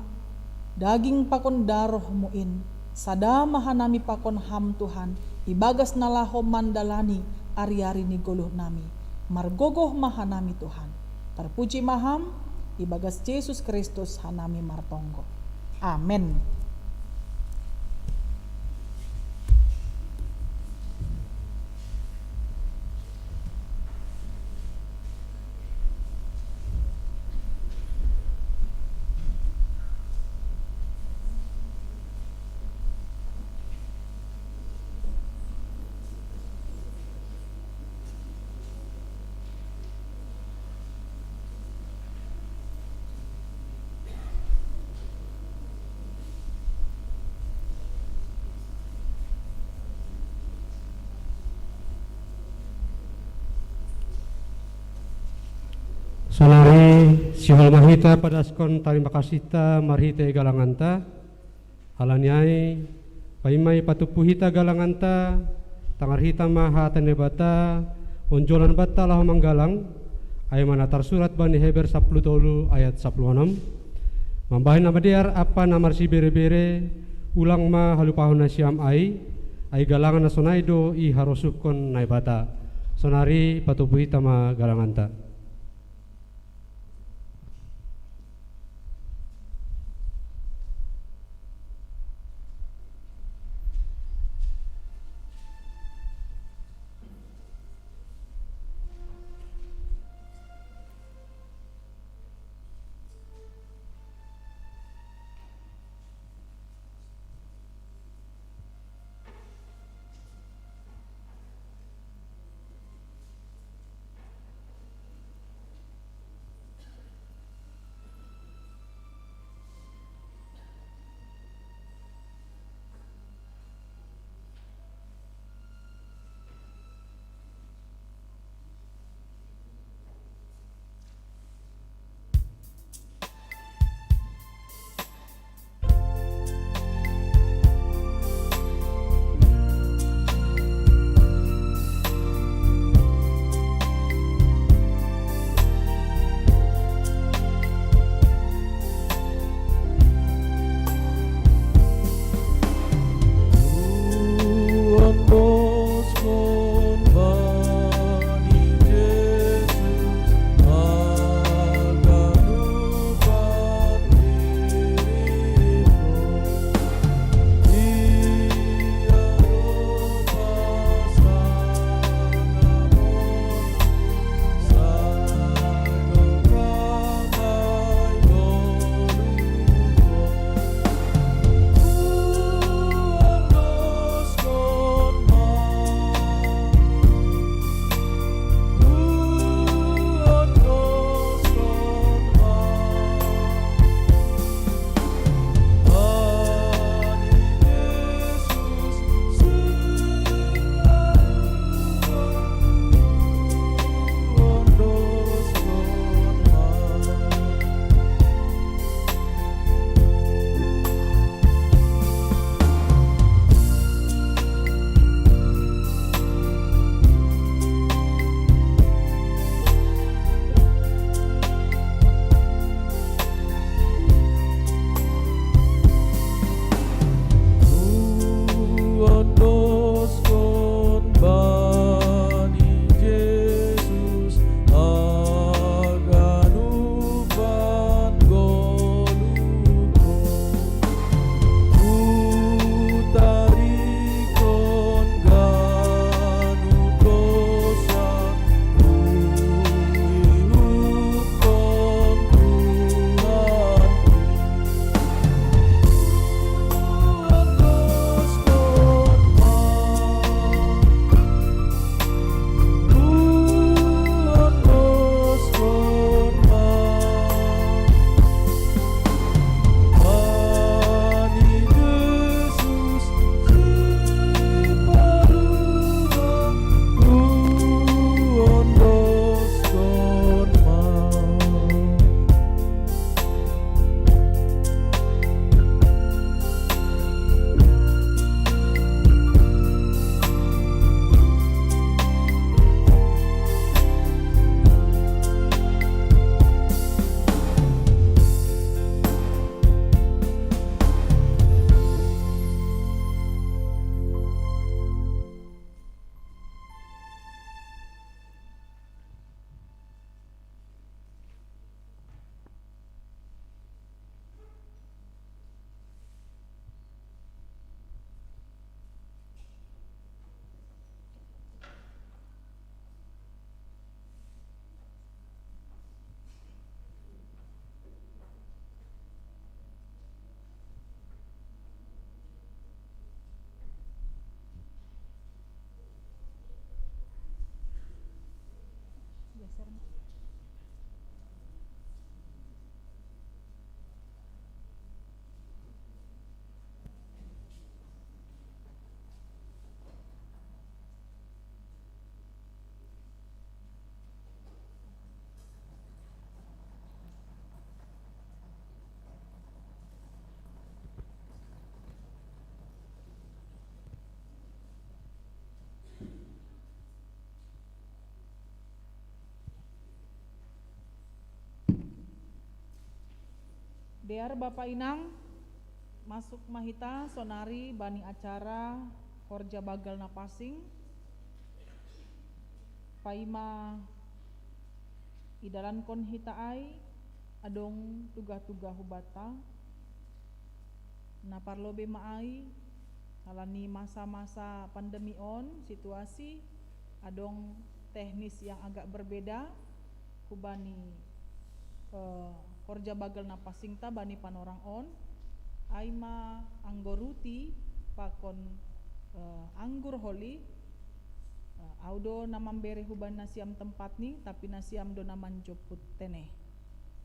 daging pakon daroh-Mu in, sada ma hanami pakon Ham Tuhan, ibagas na laho mandalani ari-ari ni goluh nami. Margogoh ma hanami Tuhan. Tarpuji ma Ham, ibagas Jesus Kristus hanami martonggo. Amen. Sonari sihol ma hita padaskon tarima kasihta marhitei galanganta. Halani ai, paima ipatumpu hita galanganta, tangar hita ma hata ni Naibata, onjolan banta laho manggalang, ai ma na tarsurat bani Heber sapuluh tolu ayat sapuluh onom. Mambahen na madear ampa na marsibere-bere, ulang ma halupahon nasiam ai, ai galangan na sonai do iharosuhkon Naibata. Sonari patumpu hita ma galanganta. Dear Bapa Inang, masuk ma hita sonari bani acara horja bagal na pansing. Paima idalankon hita ai, adong tugah-tugah hubanta, na parlobei ma ai, halani masa-masa pandemi on, situasi, adong teknis yang agak berbeda, hubani, eh, horja bagal na pansingta bani panorang on, ai ma anggo ruti pakon, eh, anggur holi, eh, au do na mambere hubani nasiam tempatni, tapi nasiam do na manjomput tene.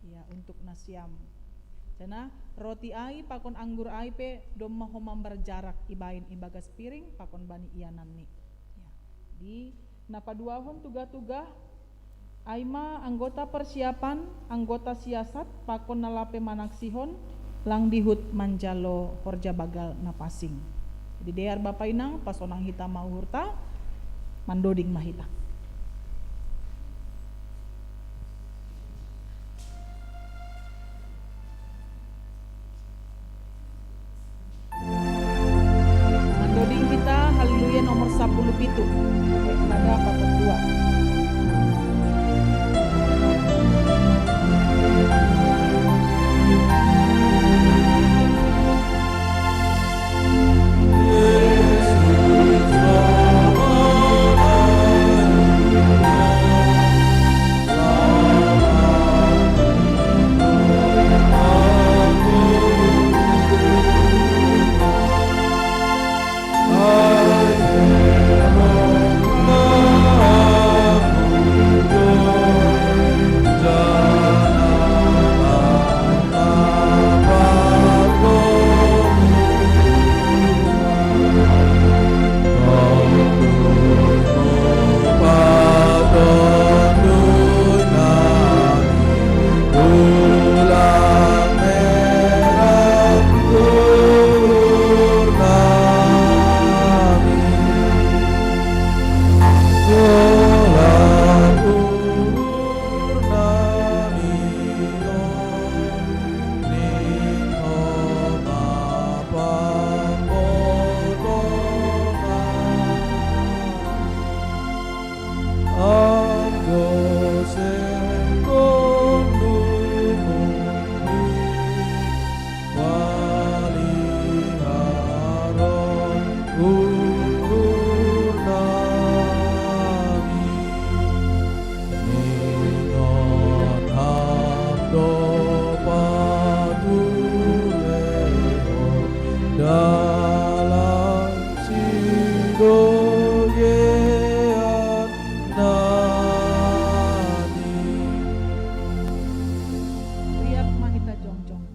Ya, untuk nasiam. Jana roti ai pakon anggur ai pe domma homa marjarak ibaen ibagas piring pakon bani iananni. Ya. Di na paduahon tugah-tugah, ai ma anggota persiapan, anggota siasat, pakon na lape manaksihon, lang dihut manjalo horja bagal na pansing. Jadi dear Bapa Inang, pasonang hita ma uhurta, mandoding ma hita. Mandoding hita Haleluya nomor sapuluh pitu. Ayat sada patang dua. Riap ma hita jongjong.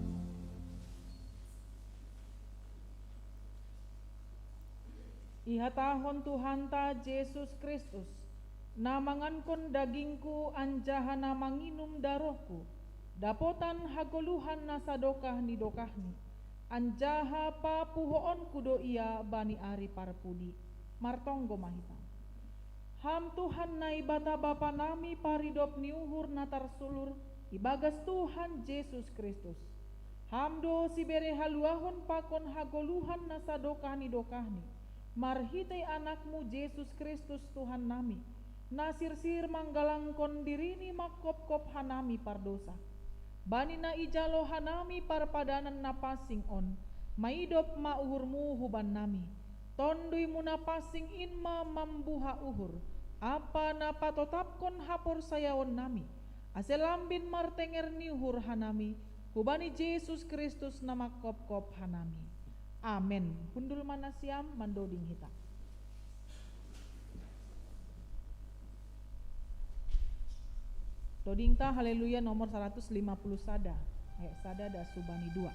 Ihatahon Tuhanta Jesus Kristus, na mangankon dagingku anjaha na manginum darohku, dapotan hagoluhan na sadokah ni dokahni, anjaha papuhoonku do ia bani ari parpudi. Martonggo ma hita. Ham Tuhan Naibata Bapa nami paridop ni uhur na tarsulur ibagas Tuhan Jesus Kristus. Ham do sibere haluahon pakon hagoluhan na sadokah ni dokahni, marhitei Anakmu Jesus Kristus Tuhan nami, na sirsir manggalangkon dirini mangkopkop hanami pardosa. Bani na ijalo hanami parpadanan na pansing on, maidop ma uhurmu hubannami. Tonduymu na pansing in ma mambuha uhur, ampa na patotapkon haporsayaonnami, ase lambin martenger ni uhur hanami, hubani Jesus Kristus na mangkopkop hanami. Amen. Hundul ma nasiam, mandoding hita. Dodingta Haleluya nomor saratus lima puluh sada, ayat sada das hubani dua.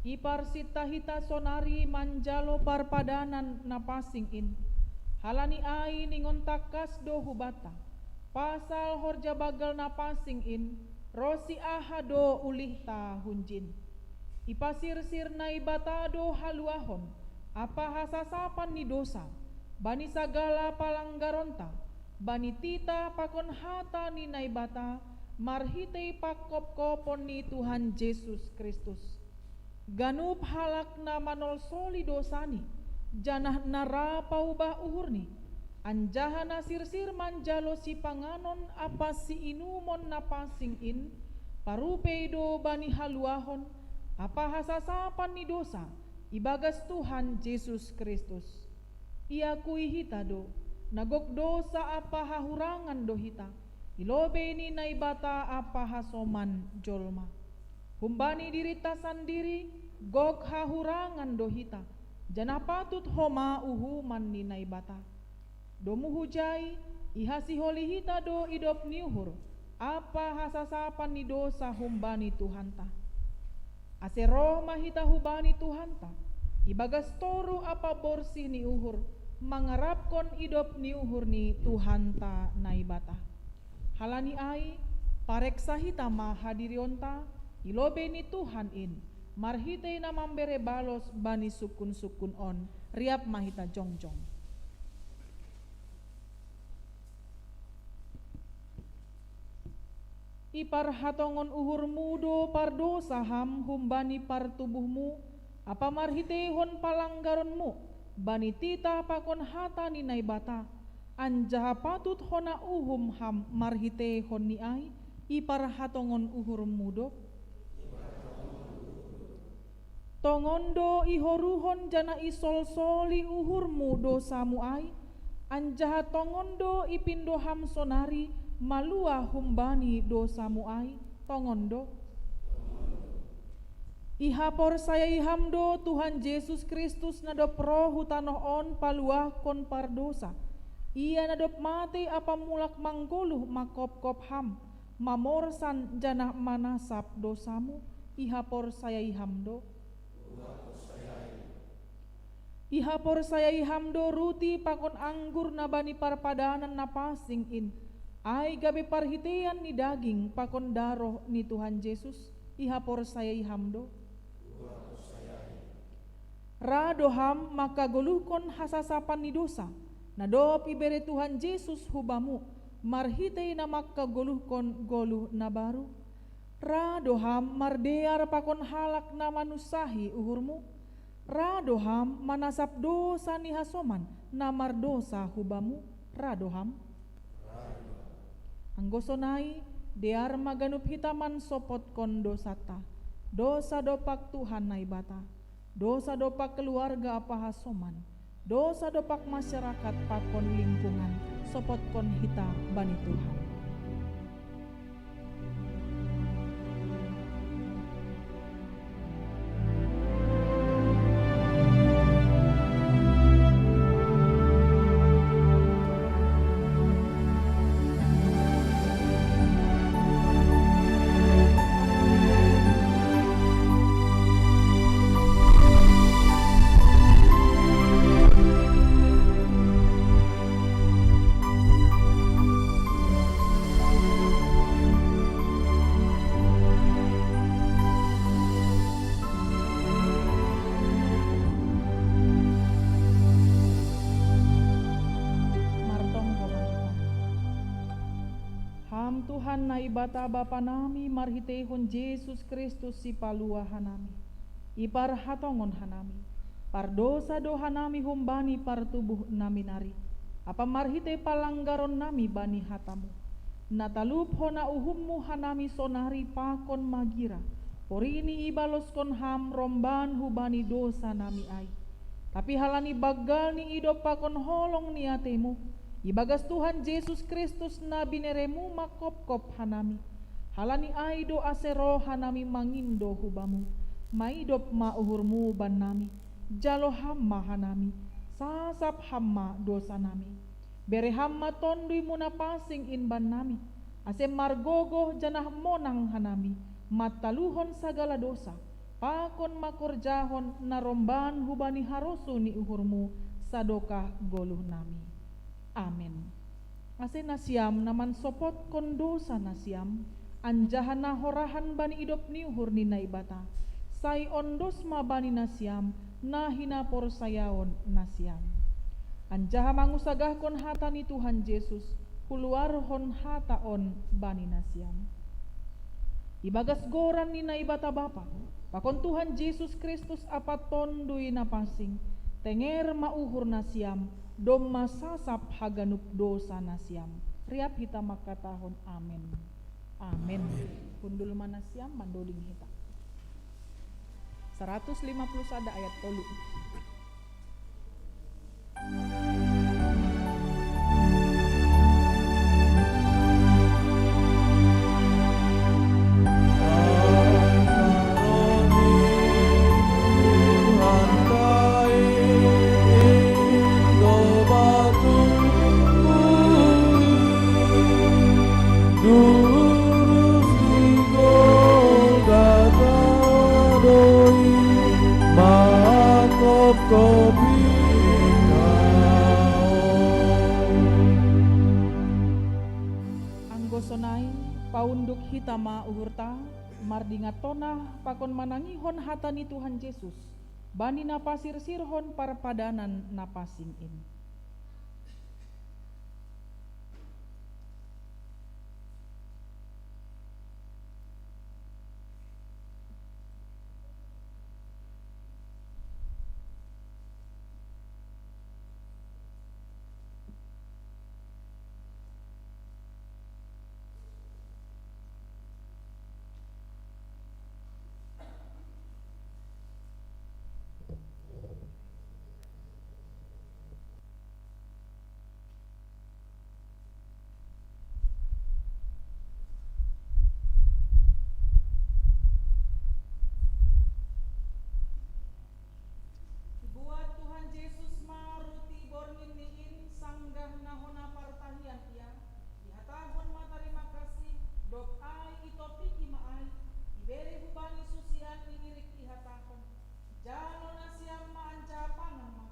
Iparsinta hita sonari manjalo parpadanan na pansing in. Halani ai ningon tangkas do hubanta, pasal horja banggal na pansing in, ronsi aha do ulihta hunjin. Ipasirsir Naibata do haluahon ampa hasasapan ni dosa, bani sagala palanggaronta, bani titah pakon hata ni Naibata, marhitei pangkopkopon ni Tuhan Jesus Kristus. Ganup halak na manolsoli dosani, janah na ra paubah uhurni, anjaha na sirsir manjalo sipanganon ampa siinumon na pansing in, parupei do bani haluahon ampa hasasapan ni dosa ibagas Tuhan Jesus Kristus. Iakui hita do, na gok dosa ampa hahurangan do hita, i lobei ni Naibata ampa hasoman jolma. Humbani dirinta sandiri gok hahurangan do hita, janah patut homa uhuman ni Naibata. Domu hujai, ihasiholi hita do idop ni uhur ampa hasasapan ni dosa humbani Tuhanta. Ase roh ma hita hubani Tuhanta, ibagas toruh ampa borsih ni uhur, mangarapkon idop ni uhur ni Tuhanta Naibata. Halani ai, pareksa hita ma hadirionta i lobei ni Tuhan in, marhitei na mambere balos bani sungkunsungkun on. Riap ma hita jongjong. Iparhatongon uhurmu do pardosa ham humbani partubuhmu, ampa marhiteihon palanggaronmu, bani titah pakon hata ni Naibata, anjaha patut hona uhum ham marhiteihon ni ai, iparhatongon uhurmu do? Tongon do ihoruhon janah isolsoli uhurmu dosamu ai, anjaha tongon do ipindo ham sonari maluah humbani dosamu ai, tongon do? Ihaporsayai ham do Tuhan Jesus Kristus na dob roh hu tanoh on paluahkon pardosa. Ia na dob matei ampa mulak manggoluh mangkopkop ham, mamorsan janah manasap dosamu, ihaporsayai ham do? Ihaporsayai ham do ruti pakon anggur na bani parpadanan na pansing in, ai gabe parhiteian ni daging pakon daroh ni Tuhan Jesus, ihaporsayai ham do? Ra do ham mangkagoluhkon hasasapan ni dosa, na dob ibere Tuhan Jesus hu bamu, marhitei na mangkagoluhkon goluh na baru? Ra do ham mardear pakon halak na manunsahi uhurmu? Ra do ham manasap dosa ni hasoman na mardosa hu bamu? Ra do ham? Anggo sonai, dear ma ganup hita mansopotkon dosanta, dosa dompak Tuhan Naibata, dosa dompak keluarga ampa hasoman, dosa dompak masyarakat pakon lingkungan, sopotkon hita bani Tuhan. Martonggo ma hita. Ham Tuhan Naibata Bapa nami, marhiteihon Jesus Kristus Sipaluah hanami, iparhatongon hanami, pardosa do hanami humbani partubuh nami nari, ampa marhitei palanggaron nami bani hatamu. Na talup hona uhummu hanami sonari pakon magira, porini ibaloskon ham romban hubani dosa nami ai. Tapi halani banggal ni idop pakon holong ni ateimu, ibagas Tuhan Jesus Kristus na bineremu mangkopkop hanami. Halani ai do ase roh hanami mangindo hu bamu, maidop ma uhurmu bannami, jalo ham ma hanami, sasap ham ma dosanami. Bere ham ma tonduymu na pansing in bannami, ase margogoh janah monang hanami, mantaluhon sagala dosa, Pakon ma korjahon na romban hubani harosuh ni uhurmu sadokah goluh nami. Amen. Ase nasiam na mansopotkon dosa nasiam, anjaha na horahan bani idop ni uhur ni Naibata, sai ondos ma bani nasiam na hinaporsayaon nasiam. Anjaha mangusagahkon hata ni Tuhan Jesus, huluarhon hata on bani nasiam. Ibagas goran ni Naibata Bapa, pakon Tuhan Jesus Kristus ampa Tonduy Napansing, tenger ma uhur nasiam, domma sasap haganup dosa nasiam. Riap hita mangkatahon amen. Amen. Hundul ma nasiam, mandoding hita. Saratus lima puluh sada ayat tolu. Anggo sonai, paunduk hita ma uhurta, mardingat tona pakon manangihon hata ni Tuhan Jesus, bani na pasirsirhon parpadanan na pansing in. Ibuat Tuhan Jesus ma ruti borngin ni in, sanggah na hona partahian ia, ihatahon ma tarima kasih, dob ai itopiki ma ai, ibere hubani susian ni irik ihatahon: Jalo nasiam ma anjaha pangan ma,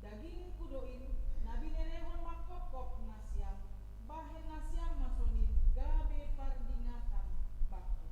dagingku do in, na binebehon mangkopkop nasiam, bahen nasiam ma sonin gabe pardingatan bakku.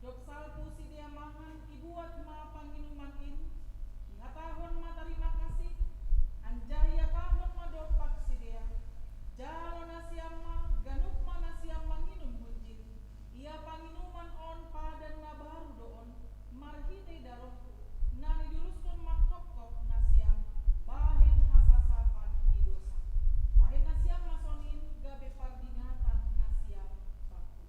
Dob salpu sidea mangan, ibuat ma panginuman in, ihatahon ma tarima kasih, anjaha ihatahon ma dompak sidea: Jalo nasiam ma, ganup ma nasiam manginum hunjin. Ia panginuman on padan na baru do on, marhitei darohku, na niduruskon mangkopkop nasiam, bahen hasasapan ni dosa. Bahen nasiam ma sonin gabe pardingatan nasiam bakku.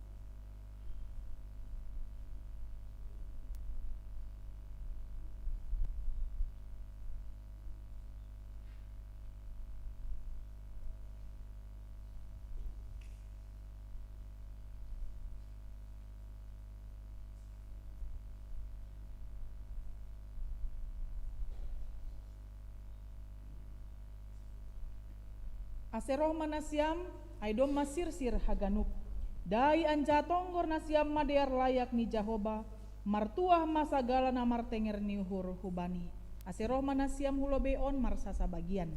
Ase roh ma nasiam, ai domma sirsir haganup. Dai anjaha tonggor nasiam ma dear layak ni Jahowa, martuah ma sagala na martenger ni uhur hu Bani. Ase roh ma nasiam hu lobei on marsasa bagian.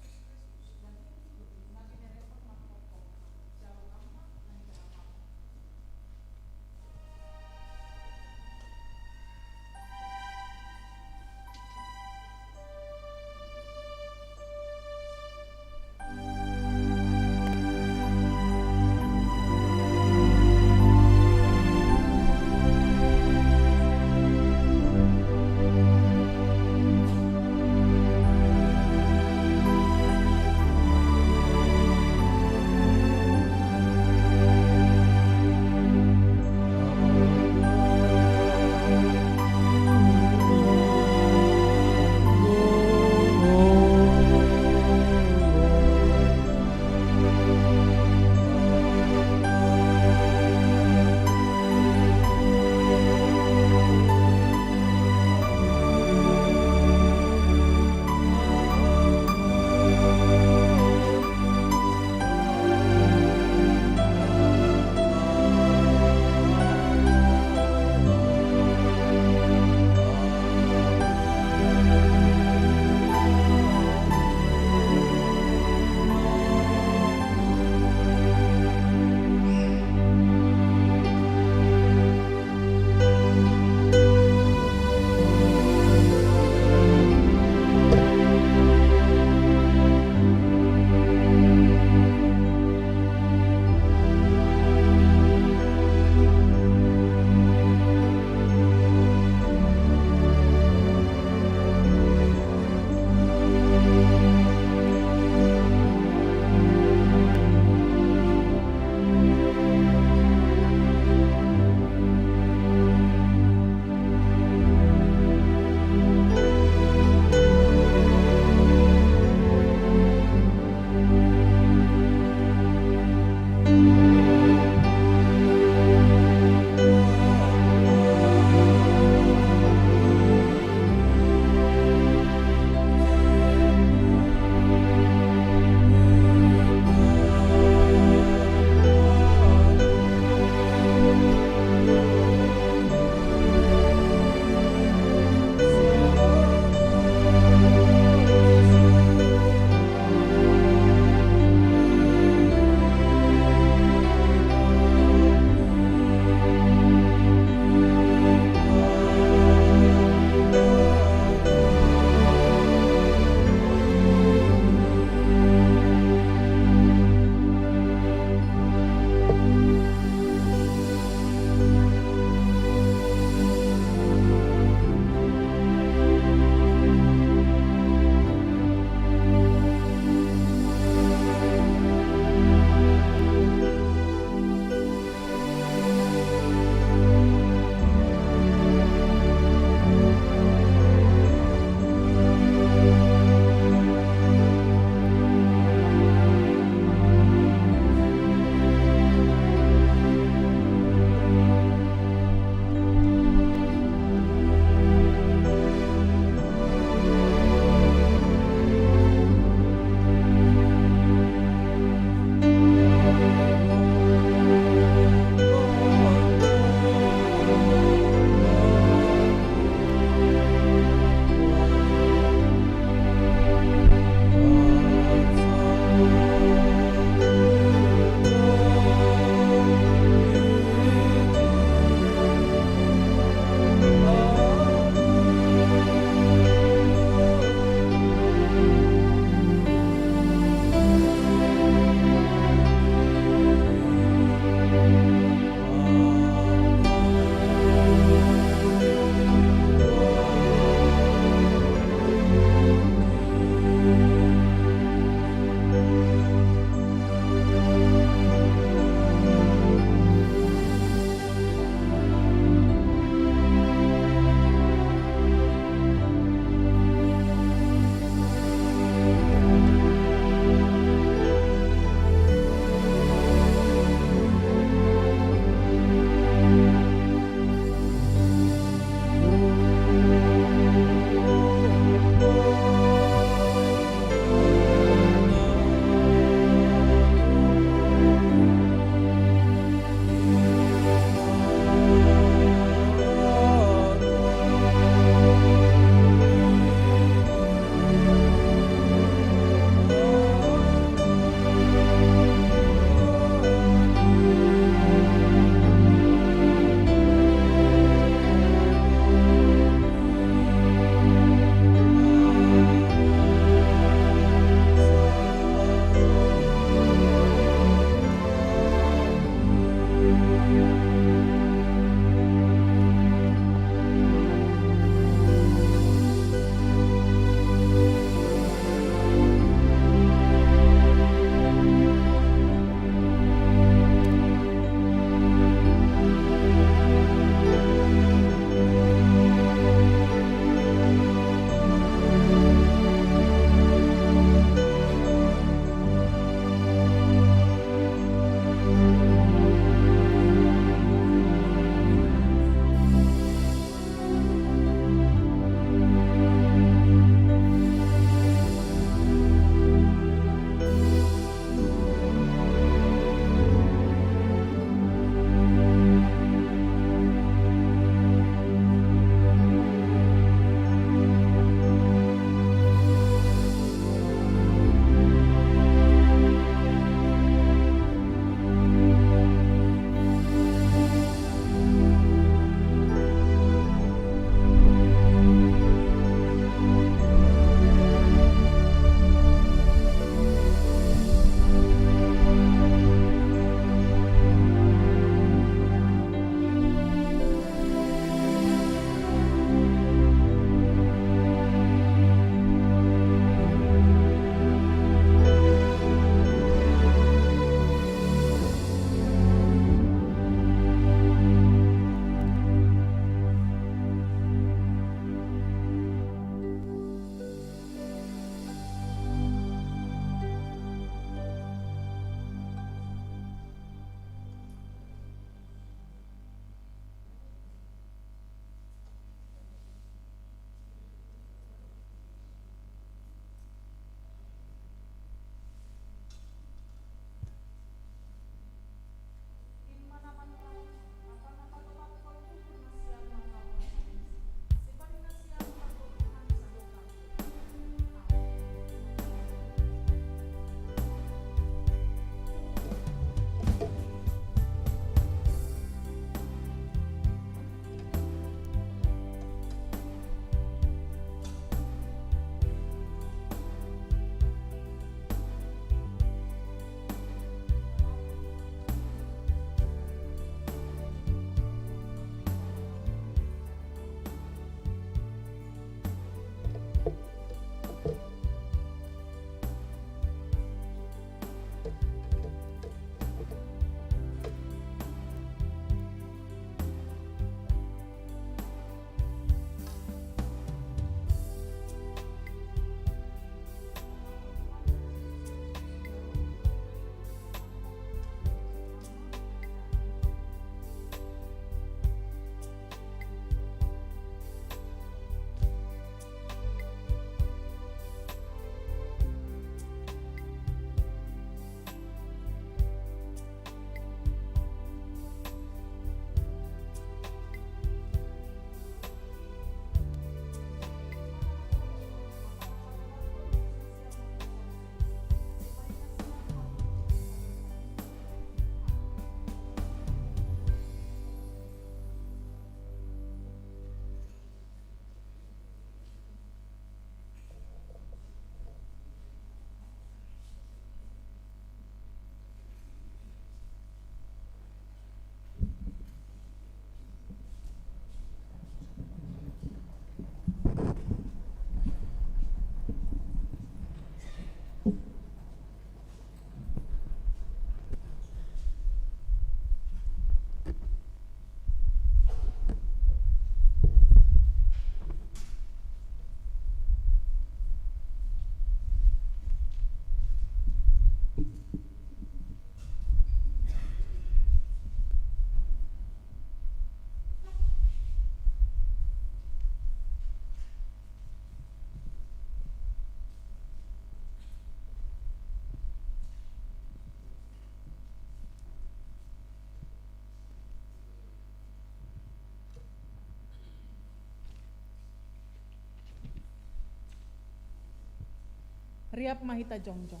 Riap ma hita jongjong.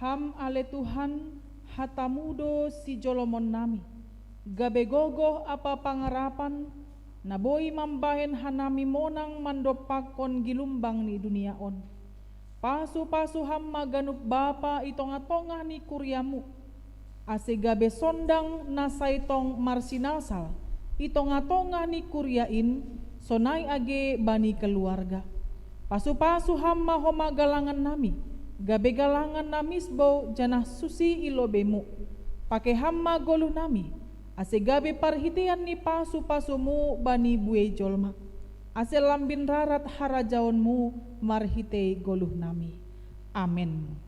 Ham ale Tuhan, hatamu do sijolomon nami, gabe gogoh ampa pangarapan, na boi mambahen hanami monang mandompakkon gilumbang ni dunia on. Pasu-pasu ham ma ganup bapa i tongah-tongah ni kuriamu, ase gabe sondang na sai tong marsinalsal i tongah-tongah ni kuria in, sonai age bani keluarga. Pasu-pasu ham ma homa galangan nami, gabe galangan na misbou janah susi i lobeimu. Pake ham ma goluh nami, ase gabe parhitean ni pasu-pasumu bani buei jolma, ase lambin rarat harajaonmu marhitei goluh nami. Amen.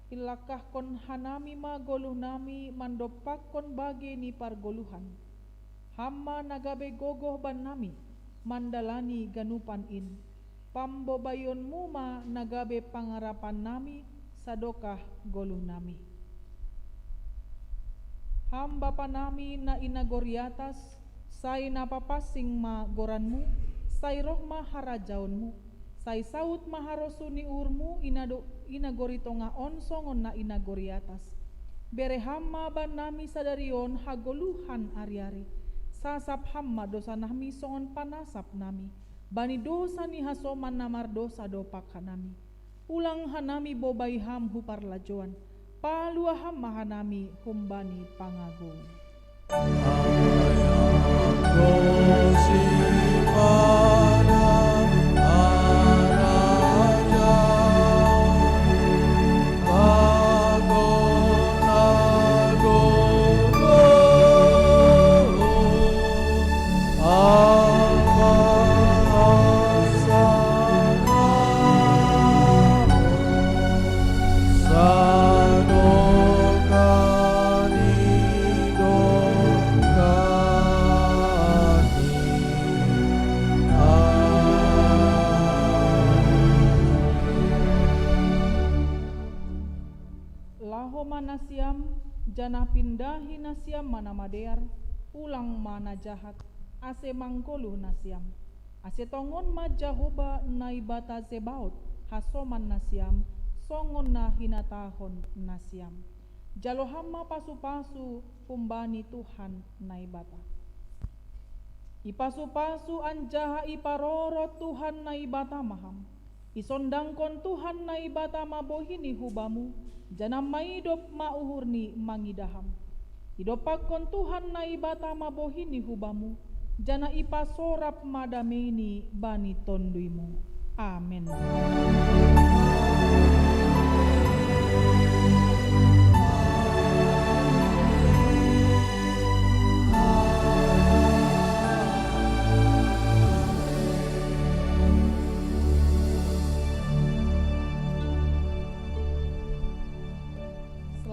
Ilangkahkon hanami ma goluh nami mandompakkon bage ni pargoluhan. Ham ma na gabe gogoh bannami mandalani ganupan in. Pambobaionmu ma na gabe pangarapan nami sadokah goluh nami. Ham Bapa nami na i nagori atas, sai na papansing ma goranmu, sai roh ma harajaonmu, sai saud ma harosuh ni uhurmu i nado-, i nagori tongah on songon na i nagori atas. Bere ham ma bannami sadari on hagoluhan ari-ari. Sasap ham ma dosanami songon panasap nami bani dosa ni hasoman na mardosa dompak hanami. Ulang hanami bobai ham hu parlajouan, palua ham ma hanami humbani pangagou. Laho ma nasiam, janah pindahi nasiam ma na madear, ulang ma na jahat, ase manggoluh nasiam. Ase tongon ma Jahowa Naibata Zebaot hasoman nasiam, songon na hinatahon nasiam. Jalo ham ma pasu-pasu humbani Tuhan Naibata. Ipasu-pasu anjaha iparorot Tuhan Naibata ma ham. Isondangkon Tuhan Naibata ma bohini hu bamu, janah maidop ma uhurni mangidah ham. Idompakkon Tuhan Naibata ma bohini hu bamu, janah ipasorap ma dameini bani tonduymu. Amen.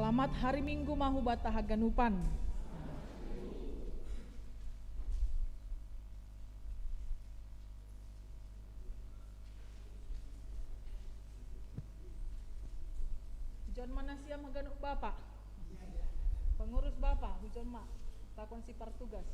Selamat hari Minggu ma hubanta haganupan. Hujaon ma nasiam haganup bapa. Pengurus bapa, hujaon ma. Takon si partugas.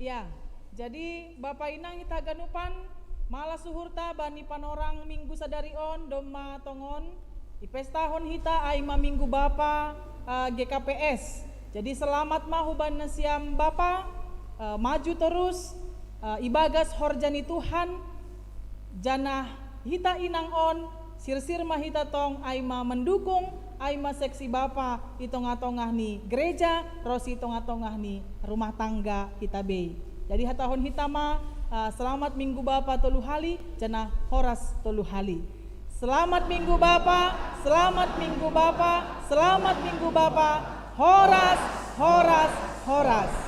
Ya, jadi Bapa Inang hita ganupan, malas suhurta bani panorang minggu sadari on domma tongon, ipestahon hita ai ma Minggu Bapa, eh, G K P S. Jadi selamat ma huban nasiam Bapa, eh, maju terus, eh, ibagas horja ni Tuhan, janah hita inang on, sirsir ma hita tong ai ma mendukung, ai ma seksi Bapa i tongah-tongah ni gereja, ro si tongah-tongah ni rumah tangga hita bei. Jadi hatahon hita ma, ah, selamat Minggu Bapa tolu hali, janah horas tolu hali. Selamat Minggu Bapa, selamat Minggu Bapa, selamat Minggu Bapa, horas, horas, horas.